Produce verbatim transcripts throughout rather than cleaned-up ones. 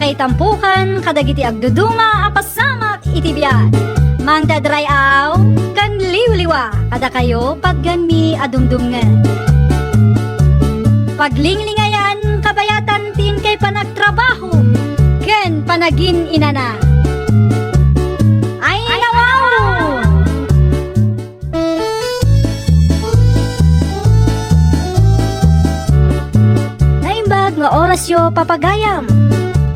Itampukan kadagiti agduduma a pasamak iti biag. Mangted ray-aw ken liwliwa kadakayo patgenmi a dumdumngeg. Paglinglingayan kabayatan ti inkay panagtrabaho ken panagin-inana. Ay, nawaw! Naimbag nga orasyo, papagayam.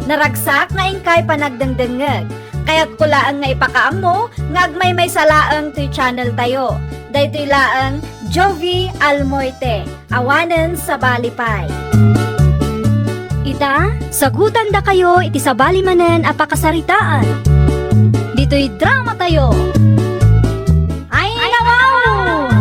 Naragsak nga inkay panagdengdengngeg. Kayatko laeng nga ipakaammo nga agmaymaysa laeng toy channel tayo. Daytoy laeng Jovie Almoite. Awanen sabali pay. Ita, sagutandakayo iti sabali manen a pakasaritaan. Ditoy drama tayo. Ay, nawaw!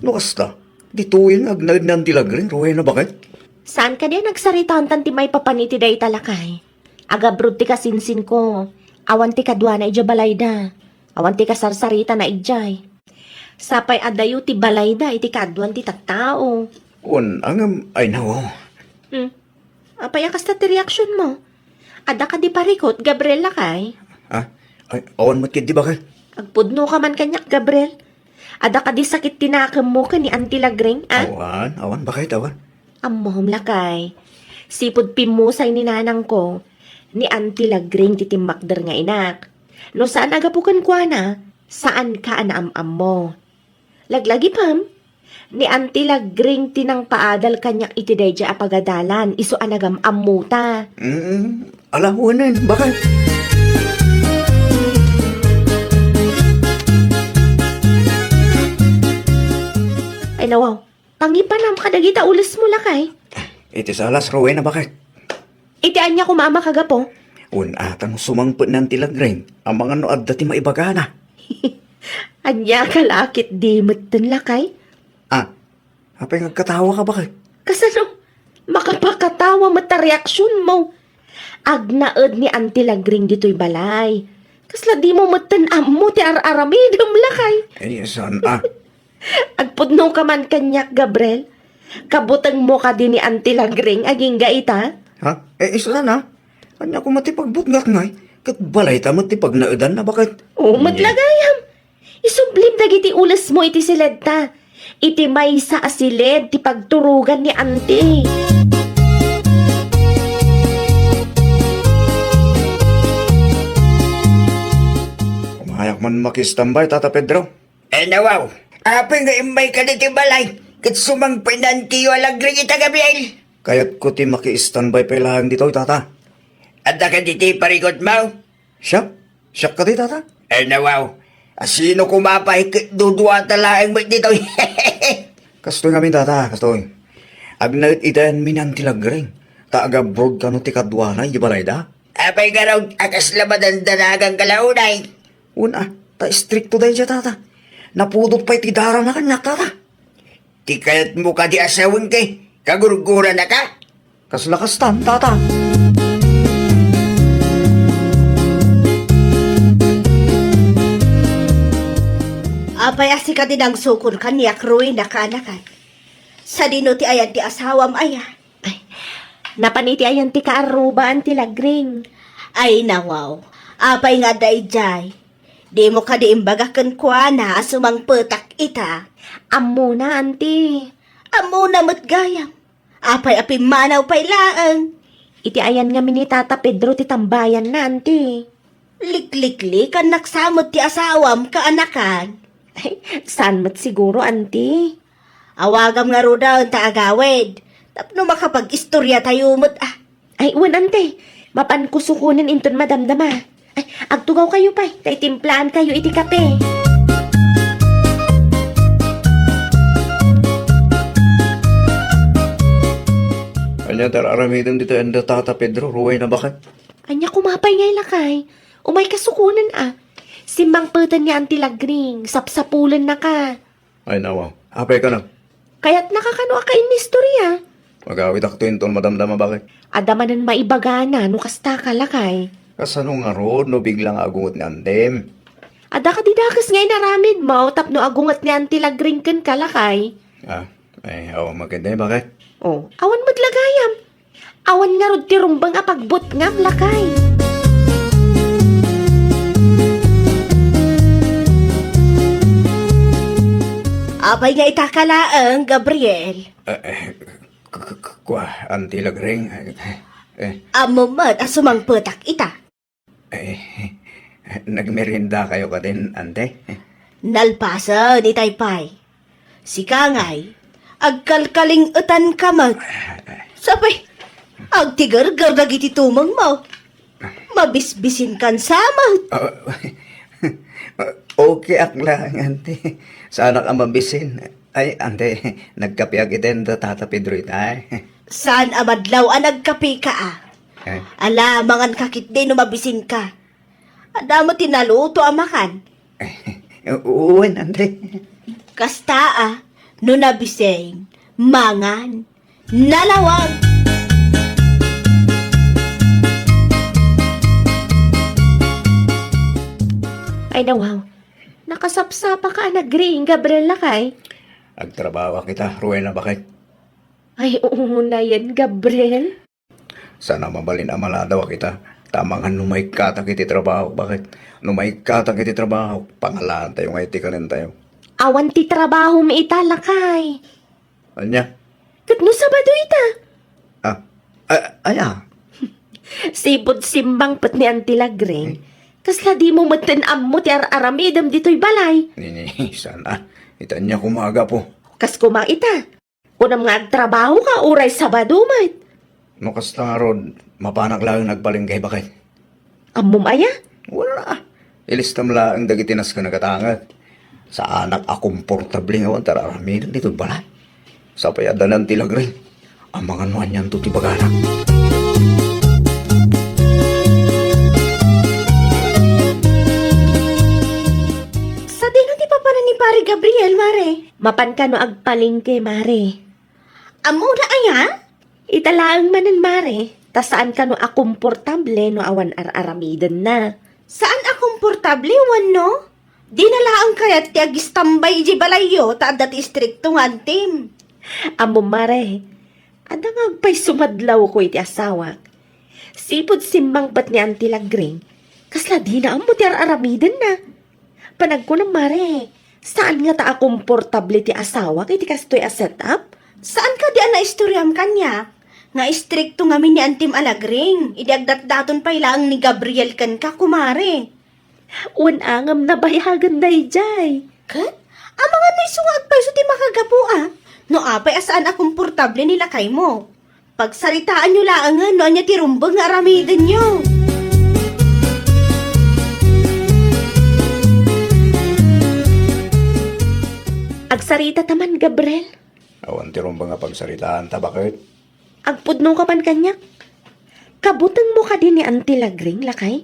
No kasta, ditoyen nga agnaed ni Auntie Lagring, Rowena, baket? Saan kadi a nagsaritaan tan ti maipapan iti dayta, lakay? Agabrod ti kasinsinko. Awan ti kaduana idiay balayda. Awan ti kasarsaritana idiay. Sapay adayo ti balayda iti kaaduan ti tattao. Wen, ngem, ay, nawaw. Hmm. Apay a kasta ti reaksionmo? Adda kadi parikut, Gabriel, lakay? Ah, ay, awan met ketdi, baket. Agpudnoka man kaniak, Gabriel. Adda kadi sakit ti nakemmo ken ni Auntie Lagring, a? Awan, awan, baket, awan. Ammom, lakay. Sipud pimmusay ni nanangko, ni Auntie Lagring ti timmakder nga inak. No saan a gapu kenkuana, saanka a naam-ammo. Laglagipem, ni Auntie Lagring ti nangpaadal kaniak iti daydiay a pagadalan, isu a nagam-ammota. Mm, ala, wen, baket. Ay, nawaw. Pangipanam kadagita ulesmo, lakay. Iti salas, Rowena, baket. Iti ania koma a makagapu? Wen, a, ta no sumangpet ni Auntie Lagring, amangan no adda ti maibagana. Ania ka la ketdi metten, lakay? Ah, apay nga agkatawaka, baket? Kasano? Makapakatawa met ta reaksionmo. Agnaed ni Auntie Lagring ditoy balay. Kasla dimo metten ammo ti ar-aramidem, lakay? Eh, saan, a? Agpudnoka man kaniak, Gabriel? Kabutengmo kadi ni Auntie Lagring agingga ita? Ha? Eh, isu la na? Ania koma ti pagbutngatna, eh? Ket balayta met ti pagnaedanna, baket? Oo, met la gayam. Isublim dagiti ulesmo iti siledta. Iti maysa a siled ti pagturogan ni Auntie. Umayak man makistambay, Tata Pedro. Eh, nawaw, apay nga immayka ditoy balay ket sumangpet ni Auntie Lagring ita, Gabriel? Kayatko ti makistambay pay laeng ditoy, Tata. Adda kadi ti parikutmo? Siak? Siak kadi, Tata? Eh, nawaw, a, sino koma pay ket duduata laeng met ditoy? Kastoy ngamin, Tata, kastoy. Agnaed itaenmi ni Auntie Lagring, ta agabrod kano ti kaduana idiay balayda. Apay ngarud a kasla madandanagan ka la unay? Wen, a, ta istrikto daydiay, Tata. Napudot pay ti darana kaniak, Tata. Ti kayatmo kadi a sawen ket kagurguranaka? Kasla kastan, Tata. Apay a sika ti nangsukon kaniak, Rowena, kaanakan? Sadino ti ayan ti asawam aya? Ay, napan iti ayan ti kaarrubaan ti Lagring. Ay, nawaw. Apay nga adda idiay? Dimo kadi imbaga kenkuana a sumangpetak ita? Ammona, Auntie. Ammona met gayam. Apay a pimmanaw pay laeng? Iti ayan ngamin ni Tata Pedro ti tambayanna, Auntie. Likliklikannak sa met ti asawam, kaanakan? Ay, saan met siguro, Auntie? Awagam ngaruden ta agawid tapno makapag-istoriatayo met, a. Ay, wen, Auntie. Mapanko sukonen inton madamdama. Ay, agtugawkayo pay, ta itimplaankayo iti kape. Ania ti ar-aramidem ditoy anda, Tata Pedro, Rowena, baket? Ania koma pay ngay, lakay? Umayka sukonen, a. Simmangpeten ni Auntie Lagring, sapsapulennaka. Ay, nawaw. Apay kano? Kayatnaka kano a kainnistorya? Agawidakto inton madamdama, baket. Adda manen maibagana no kastaka, lakay. Kasano ngarud no bigla nga agunget ni Antem? Adda kadi dakes nga inaramidmo tapno agunget ni Auntie Lagring kenka, lakay? A, ay, awan met ketdi, baket. O, awan met la gayam. Awan ngarud ti rumbeng a pagbutngam, lakay. Apay nga ita ka laeng, Gabriel? Eh, eh, k-, k-, k-, kua, Auntie Lagring. Eh, eh. Ammom met a sumangpetak ita. Eh, nagmerienda kayo kadin, Ante? Nalpasen itay pay. Sika ngay, agkalkaling-etanka met. Sapay, agtigerger dagiti tumengmo. Mabisbisinkan sa met. Ah, okay ak laeng, Ante. Saanak a mabisin. Ay, Ante, nagkape ak iten da Tata Pedro itay. Saan a madlaw a nagkapeka a? Eh? Ala, manganka ketdi no mabisinka. Adda met ti naluto a makan. Wen, Ante. Kasta a, no nabisin, mangan, nalawag. Ay, nawaw. Nakasapsapaka a nagriing, Gabriel, lakay. Agtrabaho kita, Rowena, baket. Ay, unayen, Gabriel. Saan a mabalin a maladawak ita. Ta amangan no maikkatak iti trabaho, baket. No maikkatak iti trabaho, pangalaantayo nga iti kanentayo. Awan ti trabahom ita, lakay. Ania? Ket no Sabado ita? Ah, a-, aya? Sipud simmangpet ni Auntie Lagring, eh? Kasla dimo metten ammo ti ar-aramidem ditoy balay. Nini, saan a. Ita ania koma a gapu. Kas koma ita. Kunam nga agtrabahoka uray Sabado met. No kasta ngarud, mapanak laeng agpalengke, baket. Ammom aya? Wala. Ilistam laeng dagiti nasken a gatanget. Saanak a komportable nga awan ti ar-aramiden ditoy balay. Sapay adda ni Auntie Lagring. Amangan no anianto ti bagana. Sadino ti papanan ni Pare Gabriel, Mare? Mapan kano agpalengke, Mare. Ammona aya? Ita laeng manen, Mare, ta saan kano a komportable no awan ar-aramidenna. Saan a komportable wenno? Dina laeng kayat ti agistambay idiay balayyo ta adda ti istrikto nga antim. Ammom, Mare, adda nga agpaisumadlawko iti asawak. Sipud simmangpet ni Auntie Lagring, kasla dina ammo ti ar-aramidenna. Panagkunam, Mare, saan ngata a komportable ti asawak iti kastoy a setup? Saan kadi a naistoriam kaniak nga istrikto ngamin ni Antim a Lagring idi agdatdaton pay laeng ni Gabriel kenka, kumare? Wen a, ngem nabayagen daydiay. Ket? Amangan no isu nga agpayso ti makagapu a? No apay a saan a komportable ni lakaymo? Pagsaritaanyo laengen no ania ti rumbeng nga aramidenyo. Agsarita ta man, Gabriel. Awan ti rumbeng a pagsaritaanta, baket? Agpudno ka man kaniak. Kabutengmo kadi ni Auntie Lagring, lakay?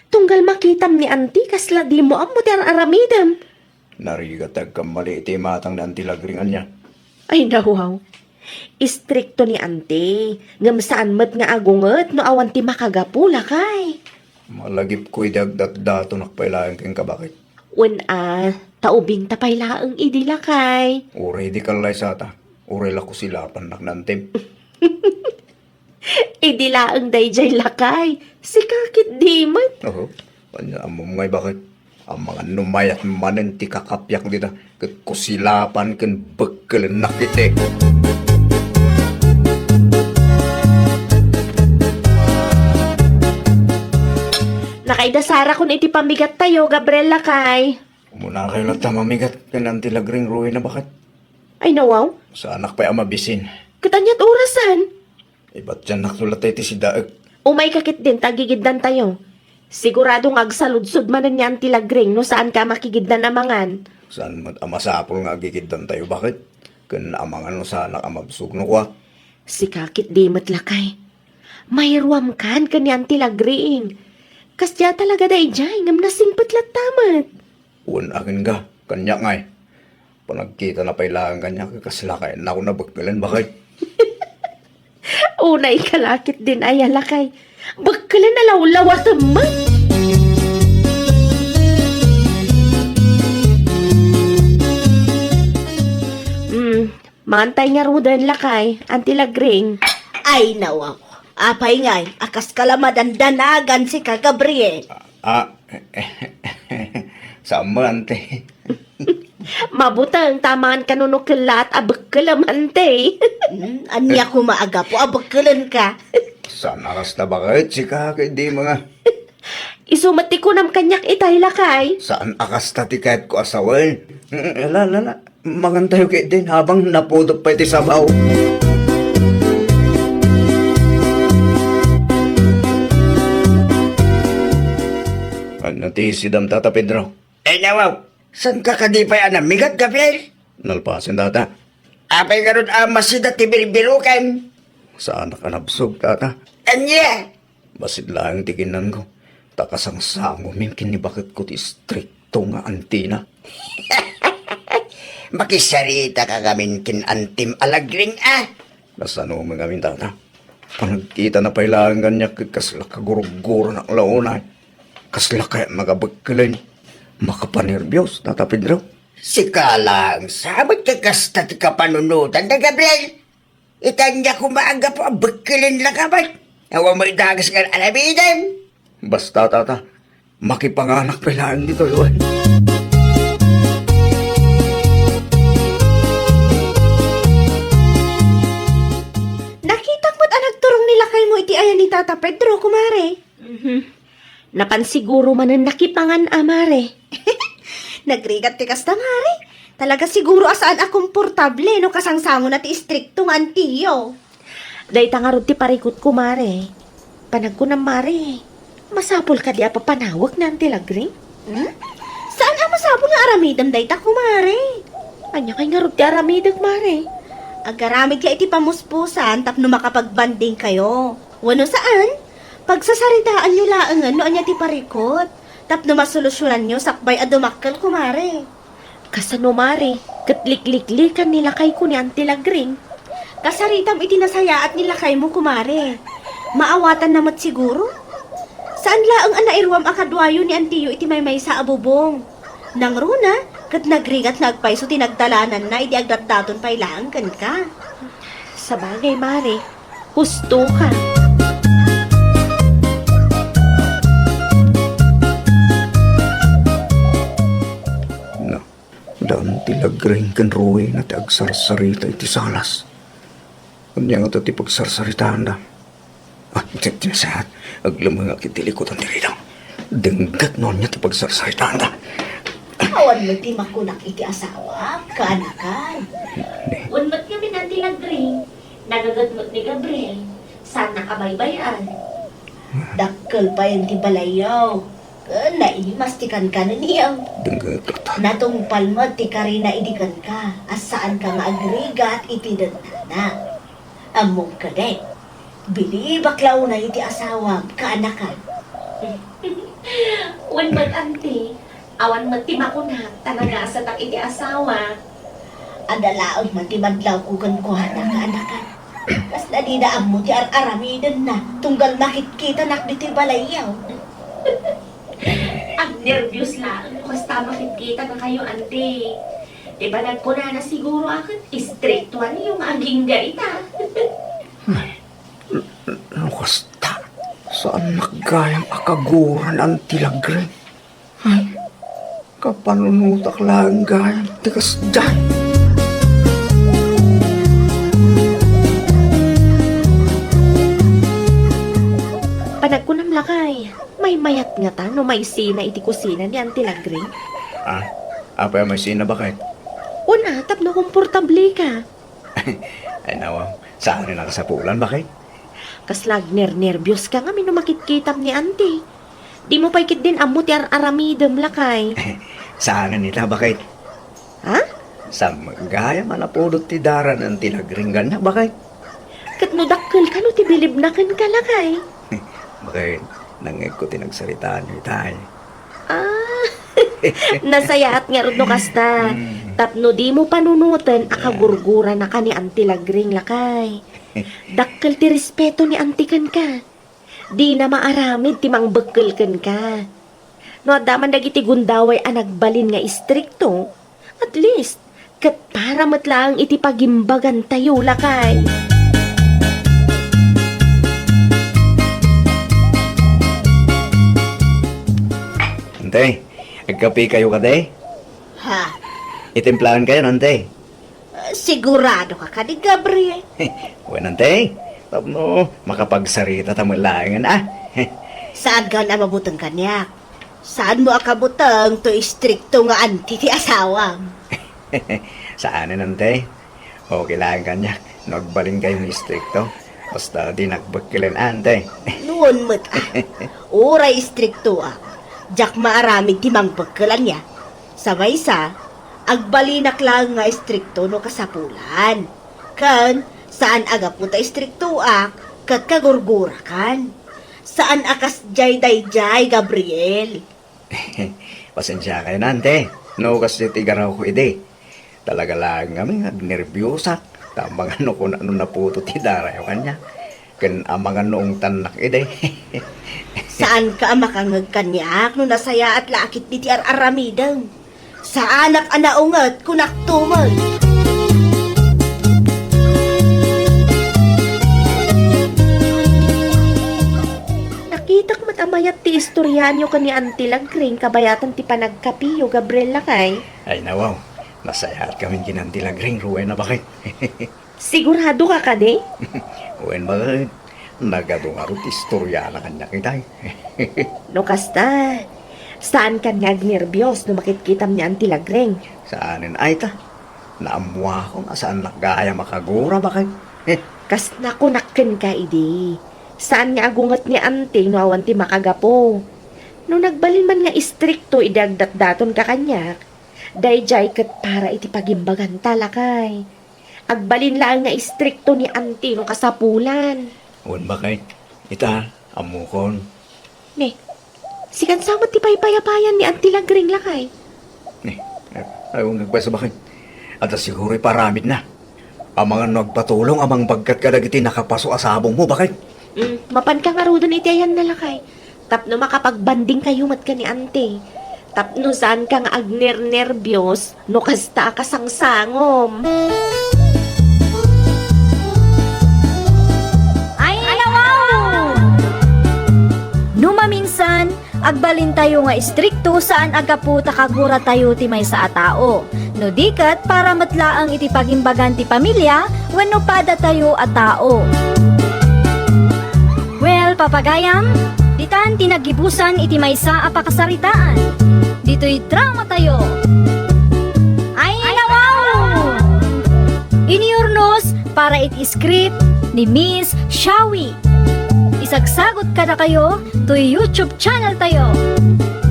Tunggal makitam ni Auntie, kasla dimo ammo ti ar-aramidem. Narigat ti agkammali iti imatang ni Auntie Lagring, ania? Ay, nawaw. Istrikto ni Auntie, ngem saan met nga agunget no awan ti makagapu, lakay. Malagipko idi agdatdatonak pay laeng kenka, baket. Wen a, ta ubingta pay laeng idi, lakay. Uray idi kallaysata, uray la kusilapannak ni Antim. Idi laeng daydiay, lakay. Sika ketdi met. Oho. Ania, ammom ngay, baket? Amangan no mayat manen ti kakapiak dita, ket kusilapan ken bekkelennak iti. Nakaidasarakon iti pamigattayo, Gabriel, lakay. Umunakayo latta mamigat ken Auntie Lagring, Rowena, baket. Ay, nawaw. Saanak pay a mabisin. Ket aniat orasan? Ibatiannakto latta iti sidaek. Umayka ketdin ta agigiddantayo. Sigurado nga agsaludsod manen ni Auntie Lagring no saanka a makigiddan a mangan. Saan met a masapul nga agigiddantayo, baket? Ken amangan no saanak a mabsog no kua. Sika ketdi met, lakay. Mairuamkan ken ni Auntie Lagring. Kasdiay talaga daydiay ngem nasingpet latta met. Wen a ken ka, kaniak ngay. Panagkitana pay laeng kaniak, kasla kayatnakon a bekkelen, baket. Unayka la ketdin aya, lakay. Bekkelen a lawlawasem met. Hmm, mangantay ngaruden, lakay, Auntie Lagring. Ay, nawaw. Apay ngay a kaska la madandanagan sika, Gabriel? Ah, saan man, te? Mabuteng ta amangan kano no kellaat a bekkelem, ante. Hmm, ania koma a gapu a bekkelenka? Saan a kasta baket sika ket di mga. Isu met ti kunam kaniak itay, lakay. Saan a kasta ti kayatko a sawen? Hmm, ala, ala, ala. Mangantayo ketdin habang napudot pay ti sabaw. Ania ti isidam, Tata Pedro? Ay, nawaw. Saan ka kadi pay a namigat, Gabriel? Nalpasen, Tata. Apay ngarud a masida ti birbirokem? Saanak a nabsog, Tata. Ania? Bassit laeng ti kinnanko, ta kasangsangomin ken ni baketko ti istrikto nga antina. Makisarita ka ngamin ken antim a lagring, a? Kasano met ngamin, Tata? Panagkitana pay laeng kaniak ket kasla kagurguranak la unay. Kasla kayatna nga bekkelen. Makapanerbios, Tata Pedro. Sika laeng sa met ket kasta ti kapanunotan da, Gabriel. Ita ania koma a gapu a bekkelen la ka met? Awan met dagus nga aramidem. Basta, Tata, makipanganak pay laeng ditoy, wen. Nakitak met a nagturong ni lakaymo iti ayan ni Tata Pedro, kumare. Mhm. Napan siguro manen nakipangan a, mare. Nagrigat ti kasta, mare. Talaga siguro a saan a komportable no kasangsangona ti istrikto nga antiyo. Dayta ngarud ti parikutko, mare. Panagkunam, mare, masapul kadi a papanawek ni Anti Lagring? Hmm? Saan a masapul nga aramidem dayta, kumare? Ania kay ngarud ti aramidek, mare? Agaramidka iti pamuspusan tapno makapag-bondingkayo. Wenno saan? Pagsasaritaanyo laengen no ania ti parikut tapno masolusyonanyo sakbay a dumakkel, kumare. Kasano, mare, ket likliklikan ni lakayko ni Anti Lagring? Kasaritam iti nasayaat ni lakaymo, kumare. Maawatanna met siguro? Saan laeng a nairuam a kaduayo ni antiyo iti maymaysa a bubong. Nangruna, ket nagrigat nga agpayso ti nagdalananna idi agdatdaton pay laeng kenka. Sabagay, mare, husto ka. Na, daan ti Lagring ken Rowena ti agsarsarita iti salas. Ania ngata ti pagsarsaritaanda? Ah, ti, ti nasayaat, aglemengak iti likudan ti ridang. Dengget no ania ti pagsarsaritaanda. Awan met ti makunak iti asawam, kaanakan. Ni? Wen met ngamin, Anti Lagring, nagaget met ni Gabriel, saannak a baybay-an. Dakkel payen ti balayyo. Ken naimas ti kankanenyo. Denggeto ta. Natungpal met ti karina idi kenka, a saanka nga agrigat iti dennana. Ammom kadi, bilibak la unay iti asawam, kaanakan. Wen met, anti, awan met ti makunak ta nagasatak iti asawak. Adda laeng man ti madlawko kenkuana, kaanakan. Kasla dida ammo ti ar-aramidenna, tunggal makitkitanak ditoy balayyo. Agnerbios laeng no kasta makitkitanakayo, anti. Ti panagkunana siguro a ket istriktoanyo nga agingga ita. Ay, no kasta, saannak gayam a kaguran, Anti Lagring. Ay, kapanunotak laeng gayam ti kasdiay. Panagkunam, lakay, maymayat ngata no maisina iti kusina ni Anti Lagring? Ah, apay a maisina, baket? Wen a, tapno komportable ka. Ay, nawa, saan a nakasapulan, baket? Kasla agnernerbios ka ngamin no makitkitam ni Anti. Dimo pay ketdin ammo ti ar-aramidem, lakay. Saan ita, baket? Ha? Sa gayam a napudot ti dara ni Anti Lagring, baket? Ket no dakkel kano ti bilibna kenka, lakay? Baket, nangngegko ti nagsaritaanyo itay. Ah, nasayaat ngarud no kasta. Mm. Tapno dimo panunoten a kagurguranaka ni Anti Lagring, lakay. Dakkel ti respeto ni Anti kenka. Dina maaramid ti mangbekkel kenka. No adda man dagiti gundaway a nagbalin nga istrikto, at least, ket para met laeng iti pagimbagantayo, lakay. Ante, agkapikayo kadi? Ha? Itimplaankayon, ante. Eh, sigurado ka kadi, Gabriel? Wen, ante. Tapno makapagsarita ta met laengen, a. Saan gayam a mabuteng kaniak. Saanmo a kabuteng toy istrikto nga anti ti asawam. Saanen, ante. Okay laeng kaniak no agbalinkayo nga istrikto. Basta dinak bekkelen, ante. Nuon met, a. Uray istriktoak, diak maaramid ti mangbekkel ania. Sa maysa, agbalinak laeng nga istrikto no kasapulan. Ken saan a gapu ta istriktoak ket kagurgurakan. Saan a kasdiay daydiay, Gabriel. Pasensiakayon, ante, no kasdiay ti igarawko idi. Talaga laeng ngamin nga agnerbiosak, ta amangan no kuna no naputo ti darayo kaniak, ken amangan no ungtannak idi. Saanka a makangngeg kaniak no nasayaat la a ketdi ti ar-aramidem. Saanak a naunget, kunakto met. Nakitak met a mayat ti istoriaanyo ken ni Auntie Lagring kabayatan ti panagkapiyo, Gabriel, lakay. Ay, nawaw. Nasayaat kami ken ni Auntie Lagring, ruen a baket. Sigurado ka kadi? Wen, baket. Nagadu ngarud ti istoriana kaniak itay. No kasta, saankan nga agnerbios no makitkitam ni Auntie Lagring? Saanen ay ta. Naammuakon a saannak gayam a kagura, baket. Kas nakunak kenka idi, saan nga agunget ni Auntie no awan ti makagapu. No nagbalin man nga istrikto idi agdatdatonka kaniak, daydiay ket para iti pagimbaganta, lakay. Agbalin laeng nga istrikto ni Auntie no kasapulan. Wen, baket. Ita, ammokon. Ne, sikan sa met ti paypayapayan ni Auntie Lagring, lakay. Ne, ay, ay, wen, baket. Adda siguro iparamidna. Amangan no agpatulong a mangbagkat kadagiti nakapaso a sabongmo, baket. Mm, mapanka ngaruden iti ayanna, lakay. Tapno makapagbandingkayo met ken ni Auntie. Tapno saanka nga agnernerbios no kasta a kasangsangom. Ay, nawaw! No maminsan, agbalintayo nga istrikto saan a gapu ta kaguratayo ti maysa a tao. No di ket, para met laeng iti pagimbagan ti pamilia wenno padatayo a tao. Well, papagayam, ditan ti naggibusan iti maysa a pakasaritaan. Ditoy dramatayo. Ay, nawaw! Inurnos para iti script ni Miss Shawi. Isagsagut kadakayo toy YouTube channel tayo,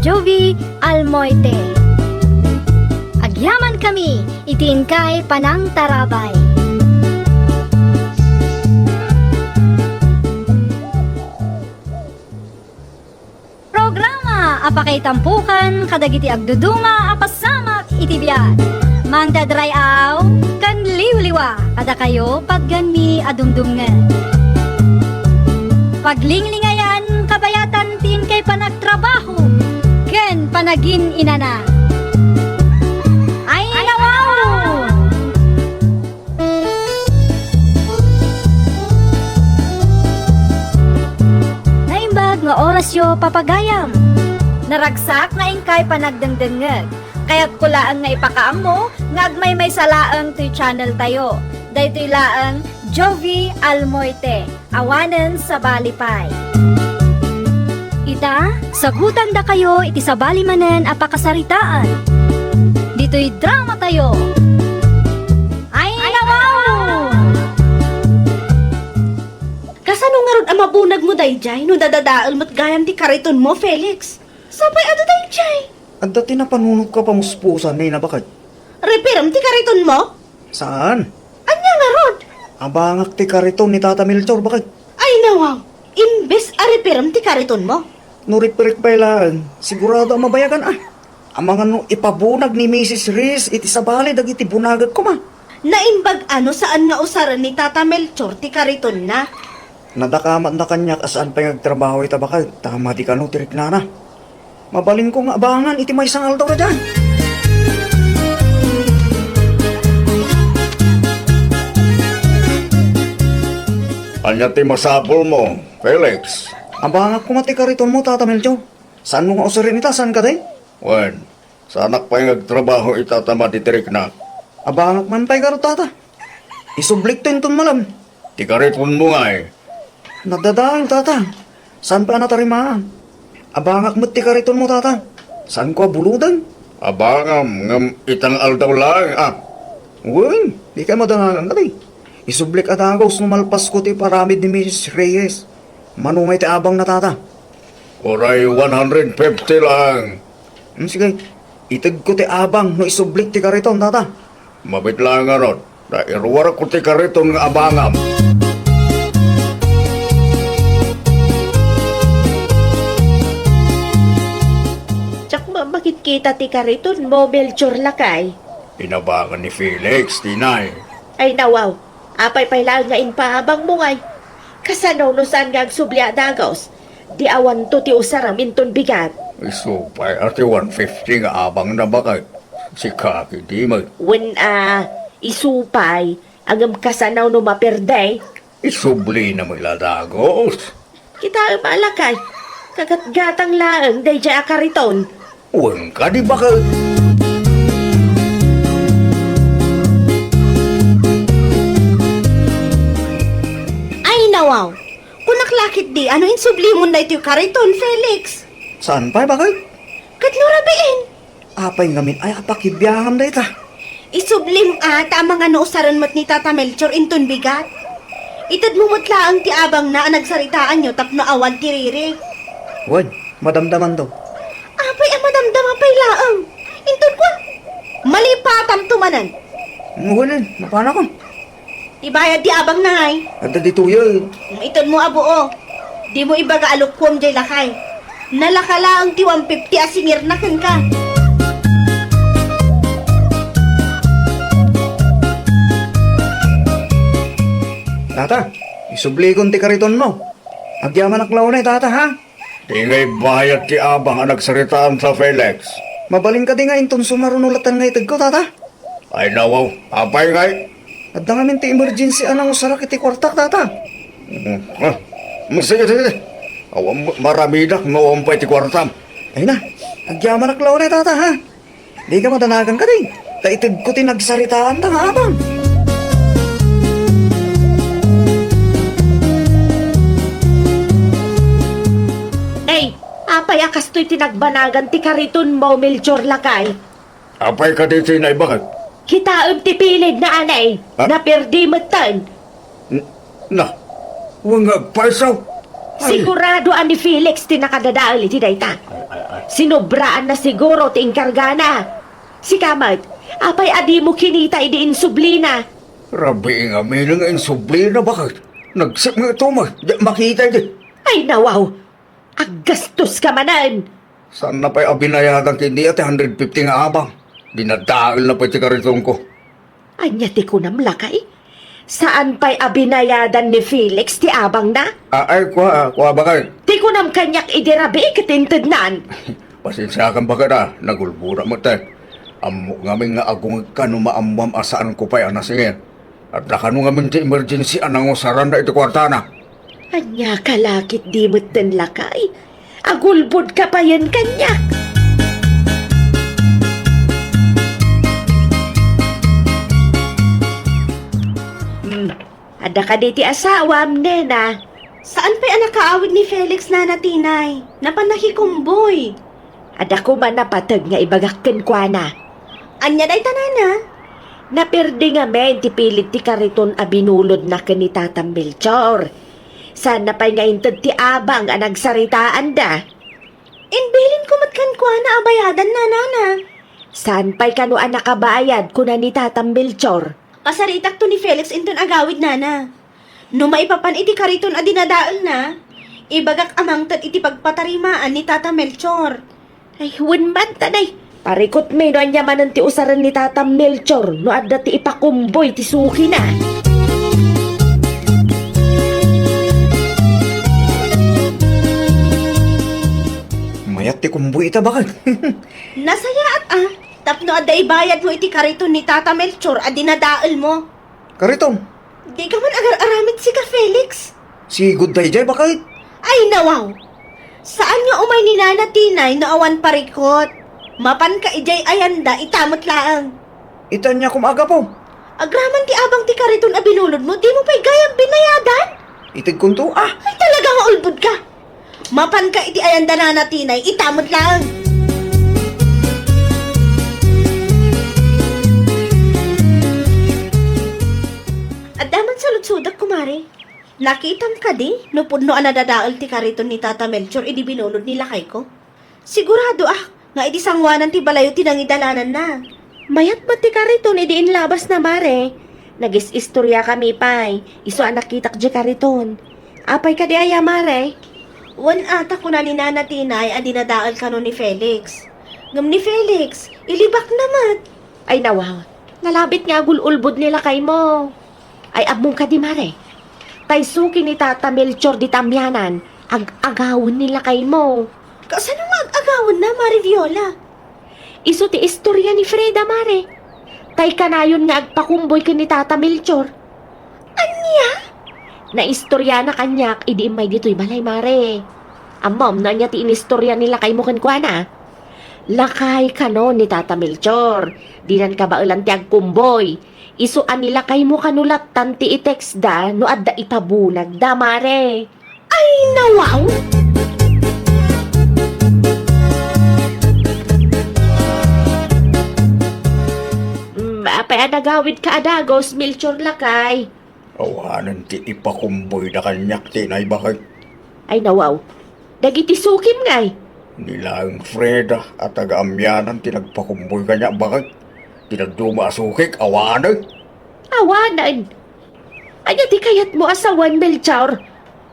Jovi Almoite. Agyaman kami iti inkay panangtarabay. Programa a pakaitampokan kadagiti agduduma a pasamak iti biag. Mangted ray-aw ken liwliwa kadakayo patgenmi a dumdumngeg. Paglinglingayan kabayatan ti inkay panagtrabaho ken panagin-inana. Ay, nawaw! Naimbag nga orasyo, papagayam. Naragsak nga inkay panagdengdengngeg. Kayatko laeng nga ipakaammo nga agmaymaysa laeng toy channel tayo. Daytoy laeng Jovi Almoite. Awanen sabali pay. Ita, sagutandakayo iti sabali manen a pakasaritaan. Ditoy dramatayo. Ay, nawaw! Kasano ngarud a mabunagmo daydiay no nadadael met gayam ti karitonmo, Felix? Sapay adu daydiay? Adda ti napanunotka pamuspusan, Nina, baket. Reperem ti karitonmo? Saan? Ania ngarud? Abangak ti kariton ni Tata Melchor, baket. Ay, nawaw! Imbes a reperem ti karitonmo? No reperek pay laeng, sigurado a mabayagan, a. Amangan no ipabunag ni Misis Reyes iti sabali dagiti bunagek koma. Naimbag a no saan nga usaren ni Tata Melchor ti karitonna. Nadakamatna kaniak a saan pay nga agtrabaho ita, baket, ta madi kano ti riknana. Mabalinko nga abangan iti maysa nga aldaw daydiay. Ania ti masapulmo, Felix? Abangak koma ti karitonmo, Tata Melchor. Saanmo nga usaren ita, saan kadi? Wen, saanak pay nga agtrabaho ita ta madidiriknak. Abangak man pay garud, tata. Isublikto inton malem. Ti karitonmo ngay? Nadadael, tata. Saan pay a natarimaan? Abangak met ti karitonmo, tata. Saanko a buloden. Abangam ngem ita nga aldaw laeng, a. Wen, dikay madanagan kadi. Isublik a dagus no malpasko ti paramid ni Misis Reyes. Mano ngay ti abangna, tata? Uray one hundred fifty laeng. Hmm, sige. Itedko ti abang no isublik ti kariton, tata. Mabiit laeng ngarud, ta iruarko ti kariton nga abangam. Diak met makitkita ti karitonmo, Melchor, lakay. Inabangan ni Felix, tinay. Ay, nawaw. Apay pay laeng nga impaabangmo ngay? Kasano no saan nga agsubli a dagus? Di awanto ti usarem inton bigat. Isu pay a ti one fifty nga abangna, baket. Sika ketdi met. Wen a, isu pay, ngem kasano no maperde? Isublina met la dagus. Kitaem a, lakay, kagatgatang laeng daydiay a kariton. Wen kadi, baket. Ay, nawaw. Kunak la ketdi a no insublimon daytoy kariton, Felix. Saan pay, baket? Ket no rabiin. Apay ngamin ay a pakibiangam dayta? Isublim a ta amangan no usaren met ni Tata Melchor inton bigat. Itedmo met laeng ti abangna a nagsaritaanyo tapno awan ti riri. Wen, madamdamanto. Apay a madamdama pay laeng? Inton kuan, malipatamto manen. Wen, napanakon. Ti bayad ti abangna ngay? Adda ditoyen. Itedmo a buo. Dimo ibaga a lukuem jay lakay. Nalaka laeng ti one fifty a singirna kenka. Tata, isublikon ti karitonmo. Agyamanak la unay, tata, ha? Di ngay bayad ti abang a nagsaritaanta, Felix. Mabalin kadi nga inton sumaruno latta nga itedko, tata? Ay, nawaw, apay ngay? Adda ngamin ti emergency a nangusarak iti kuartak, tata. Mm, ah, mm, sige, sige. Awan, maramidak no awan pay ti kuartam. Ay na, agyamanak la unay, tata, ha? Dika madanagan kadi, ta itedko ti nagsaritaanta nga abang. Nay, apay a kastoy ti nagbanagan ti karitonmo, Melchor, lakay? Apay kadi ti naibagan? Kitaem ti pilidna, anay. Ah? Naperdi metten. N-, na, wen nga agpayso. Ay. Sigurado a ni Felix ti nakadadael iti dayta. Ay, ay, ay. Sinobraan na siguro ti inkargana. Sika met, apay a dimo kinita idi insublina? Rabii ngamin nga insublina, baket? Nagsip nga ito, ma. Di makita idi. Ay, nawaw. Aggastoska manen! Saanna pay a binayadan ken ni a ti hundred fifty nga abang? Dinadaelna pay ti karitonko. Ania ti kunam, lakay? Saan pay a binayadan ni Felix ti abangna? A, ay, kua, kua, baket. Ti kunam kaniak idi rabii ket intednan. Pasensiakan, baket, a. Nagulbodak met, eh. Ammok ngamin nga agungegka no maammoam a saanko pay a nasingir. Adda kano ngamin ti emergency a nangusaranda iti kuartana. Ania ka la ketdi metten, lakay? Agulbodka payen kaniak. Hmm, adda kadi ti asawam, nena? Saan pay a nakaawid ni Felix, nana Tinay? Napan nakikumboy. Adda koma napateg nga ibagak kenkuana. Ania dayta, nana? Naperdi ngamin ti pilid ti kariton a binulodna ken ni Tata Melchor. Saanna pay nga inted ti abang a nagsaritaanda. Imbilinko met kenkuana a bayadanna, nana. Saan pay kano a nakabayad, kuna ni Tata Melchor. Kasaritakto ni Felix inton agawid, nana. No maipapan iti kariton a dinadaelna, ibagak a mangted iti pagpatarimaan ni Tata Melchor. Ay, wen man, tanay. Parikutmi no ania manen ti usaren ni Tata Melchor no adda ti ipakumboy ti sukina. Mayat ti kumboy ita, baket. Nasayaat, a. Tapno adda ibayadmo iti kariton ni Tata Melchor a dinadaelmo. Kariton? Dika man agar-aramid sika, Felix? Sigud daydiay, baket. Ay, nawaw! Saan nga umay ni Nana Tinay no awan parikut? Mapanka idiay ayanda, ita met laeng. Ita ania koma a gapu? Agraman ti abang ti kariton a binulodmo, dimo pay gayam binayadan? Itedkonto, ah. Ay, talaga nga ulbodka. Mapanka iti ayanda, Nana Tinay, ita met laeng. Adda man saludsodak, kumare. Nakitam kadi no pudno a nadadael ti kariton ni Tata Melchor idi binulod ni lakayko? Siguradoak nga idi sangoanan ti balayo ti nangidalananna. Mayat met ti kariton idi inlabasna, mare. Nagis-istoriakami pay, isu a nakitak diay kariton. Apay kadi aya, mare? Wen a, ta kuna ni Nana Tinay a dinadael kano ni Felix. Ngem ni Felix, ilibakna met. Ay, nawaw. Nalabit nga agul-ulbod ni lakaymo. Ay, ammom kadi, mare? Tay suki ni Tata Melchor dita amianan, ag-agawen ni lakaymo. Kasano nga ag-agawenna, Mare Viola? Isu ti istoria ni Freda, mare. Tay kanayon nga agpakumboy ken ni Tata Melchor. Ania? Naistoriana kaniak idi immay ditoy balay, mare. Ammom no ania ti inistoria ni lakaymo kenkuana? Lakay kano ni Tata Melchor. Dinan kabaelan ti agkumboy. Isu a ni lakaymo kano lattan ti i-textda no adda ipabunagda, mare. Ay, nawaw! Mm, apay a nagawidka a dagus, Melchor lakay? Awanen ti ipakumboyda kaniak ti naibaket. Ay, nawaw. Dagiti sukim ngay? Ni laeng Freda a taga-amianan ti nagpakumboy kaniak baket. Ti dadduma a sukik, awanen. Awanen? Ania ti kayatmo a sawen, Melchor?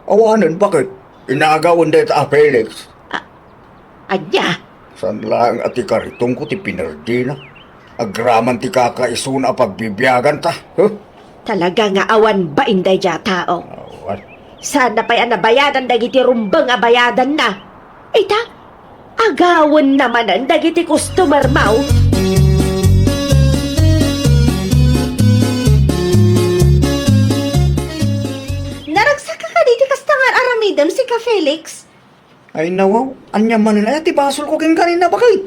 Awanen, baket? Inagawen dayta a Felix. A-, ania? Saan laeng a ti karitongko ti pinerdina. Agraman ti kakaisuna a pagbibiaganta. Huh? Talaga nga awan bain daydiay a tao. Awan. Saan na pay a nabayadan dagiti rumbeng a bayadanna. Ita, agawenna manen dagiti customer-mo. Naragsak ka kadi ti kasta nga ar-aramidem, sika, Felix? Ay, nawaw, ania manen aya ti basolko kenka ni nabakay?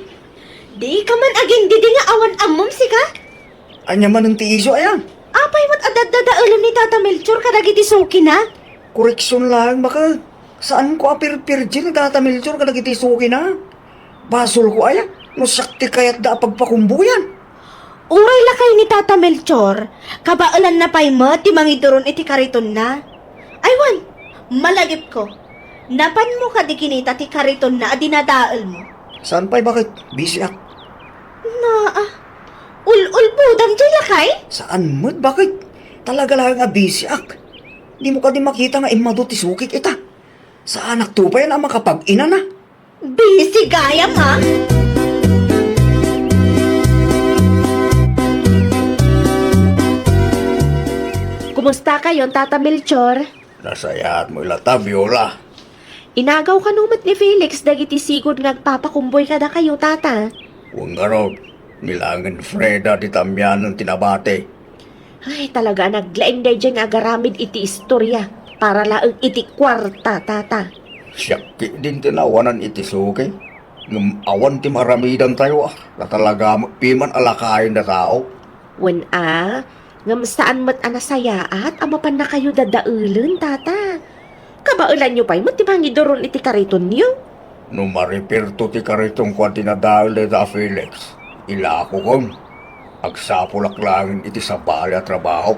Di ka man agingdidi nga awan ammom, sika? Ania manen ti isyu aya? Apay met a daddadaelen ni Tata Melchor kadagiti sukina? Koreksion laeng, baka saanko a pirpirdi ni Tata Melchor kadagiti sukina. Basolko aya no siak ti kayatda a pagpakumboyan? Uray lakay ni Tata Melchor, kabaelanna pay met ti mangiduron iti karitonna. Ay wen, malagipko. Napanmo kadi kinita ti karitonna a dinadaelmo? Saan pay, baket? Bisiak. Naa, ul-ulbodam diay lakay? Saan met, baket? Talaga laeng a bisiak. Dimo kadi makita nga immadu ti sukik ita. Saanakto pay a makapag-inana. Busy gayam, a. Kumusta kayon, Tata Melchor? Nasayaat mo ilata, Viola. Inagaw kano met ni Felix dagiti sigud nga agpapakumboy kadakayo, Tata? Wen ngarud, ni laengen Freda dita amianan ti nabati. Ay, talaga a naglaing daydiay nga agaramid iti istoria para laeng iti kuarta, Tata. Siak ketdin ti naawanan iti suki. Ngem awan ti maaramidantayo, a, ta talaga met piman a lakayen a tao. Wen a, ngem saan met a nasayaat a mapannakayo dadaelen, Tata. Kabaelanyo pay met ti mangiduron iti karitonyo. No maripirto ti karitonko a dinadael dayta a Felix, ilakokon. Agsapulak laeng iti sabali a trabaho.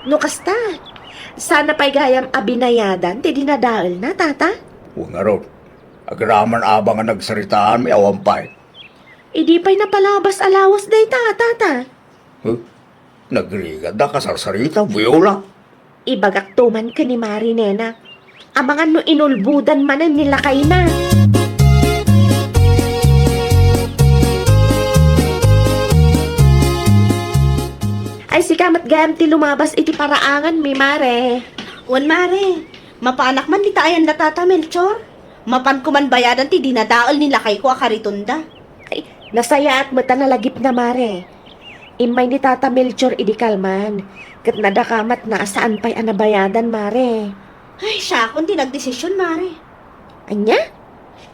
No kasta, saan na pay gayam a binayadan ti dinadaelna, Tata? Wen ngarud, agraman a bang a nagsaritaanmi, awan pay. Idi pay napalabas a lawas dayta, Tata? Huh? Nagrigat da kasarsarita, Viola. Ibagakto man ken ni Mari, nena. Amangan no inulbodan manen ni lakayna. Ay, sika met gayam ti lumabas iti paraanganmi, Mare. Wen, Mare. Mapanak man dita ayanda, Tata Melchor. Mapanko man bayadan ti dinadael ni lakayko a karitonda. Ay, nasayaat met a nalagipna, Mare. Immay ni Tata Melchor idi kalman, ket nadakamatna a saan pay a nabayadan, Mare. Ay, siakon ti nagdesision, Mare. Ania?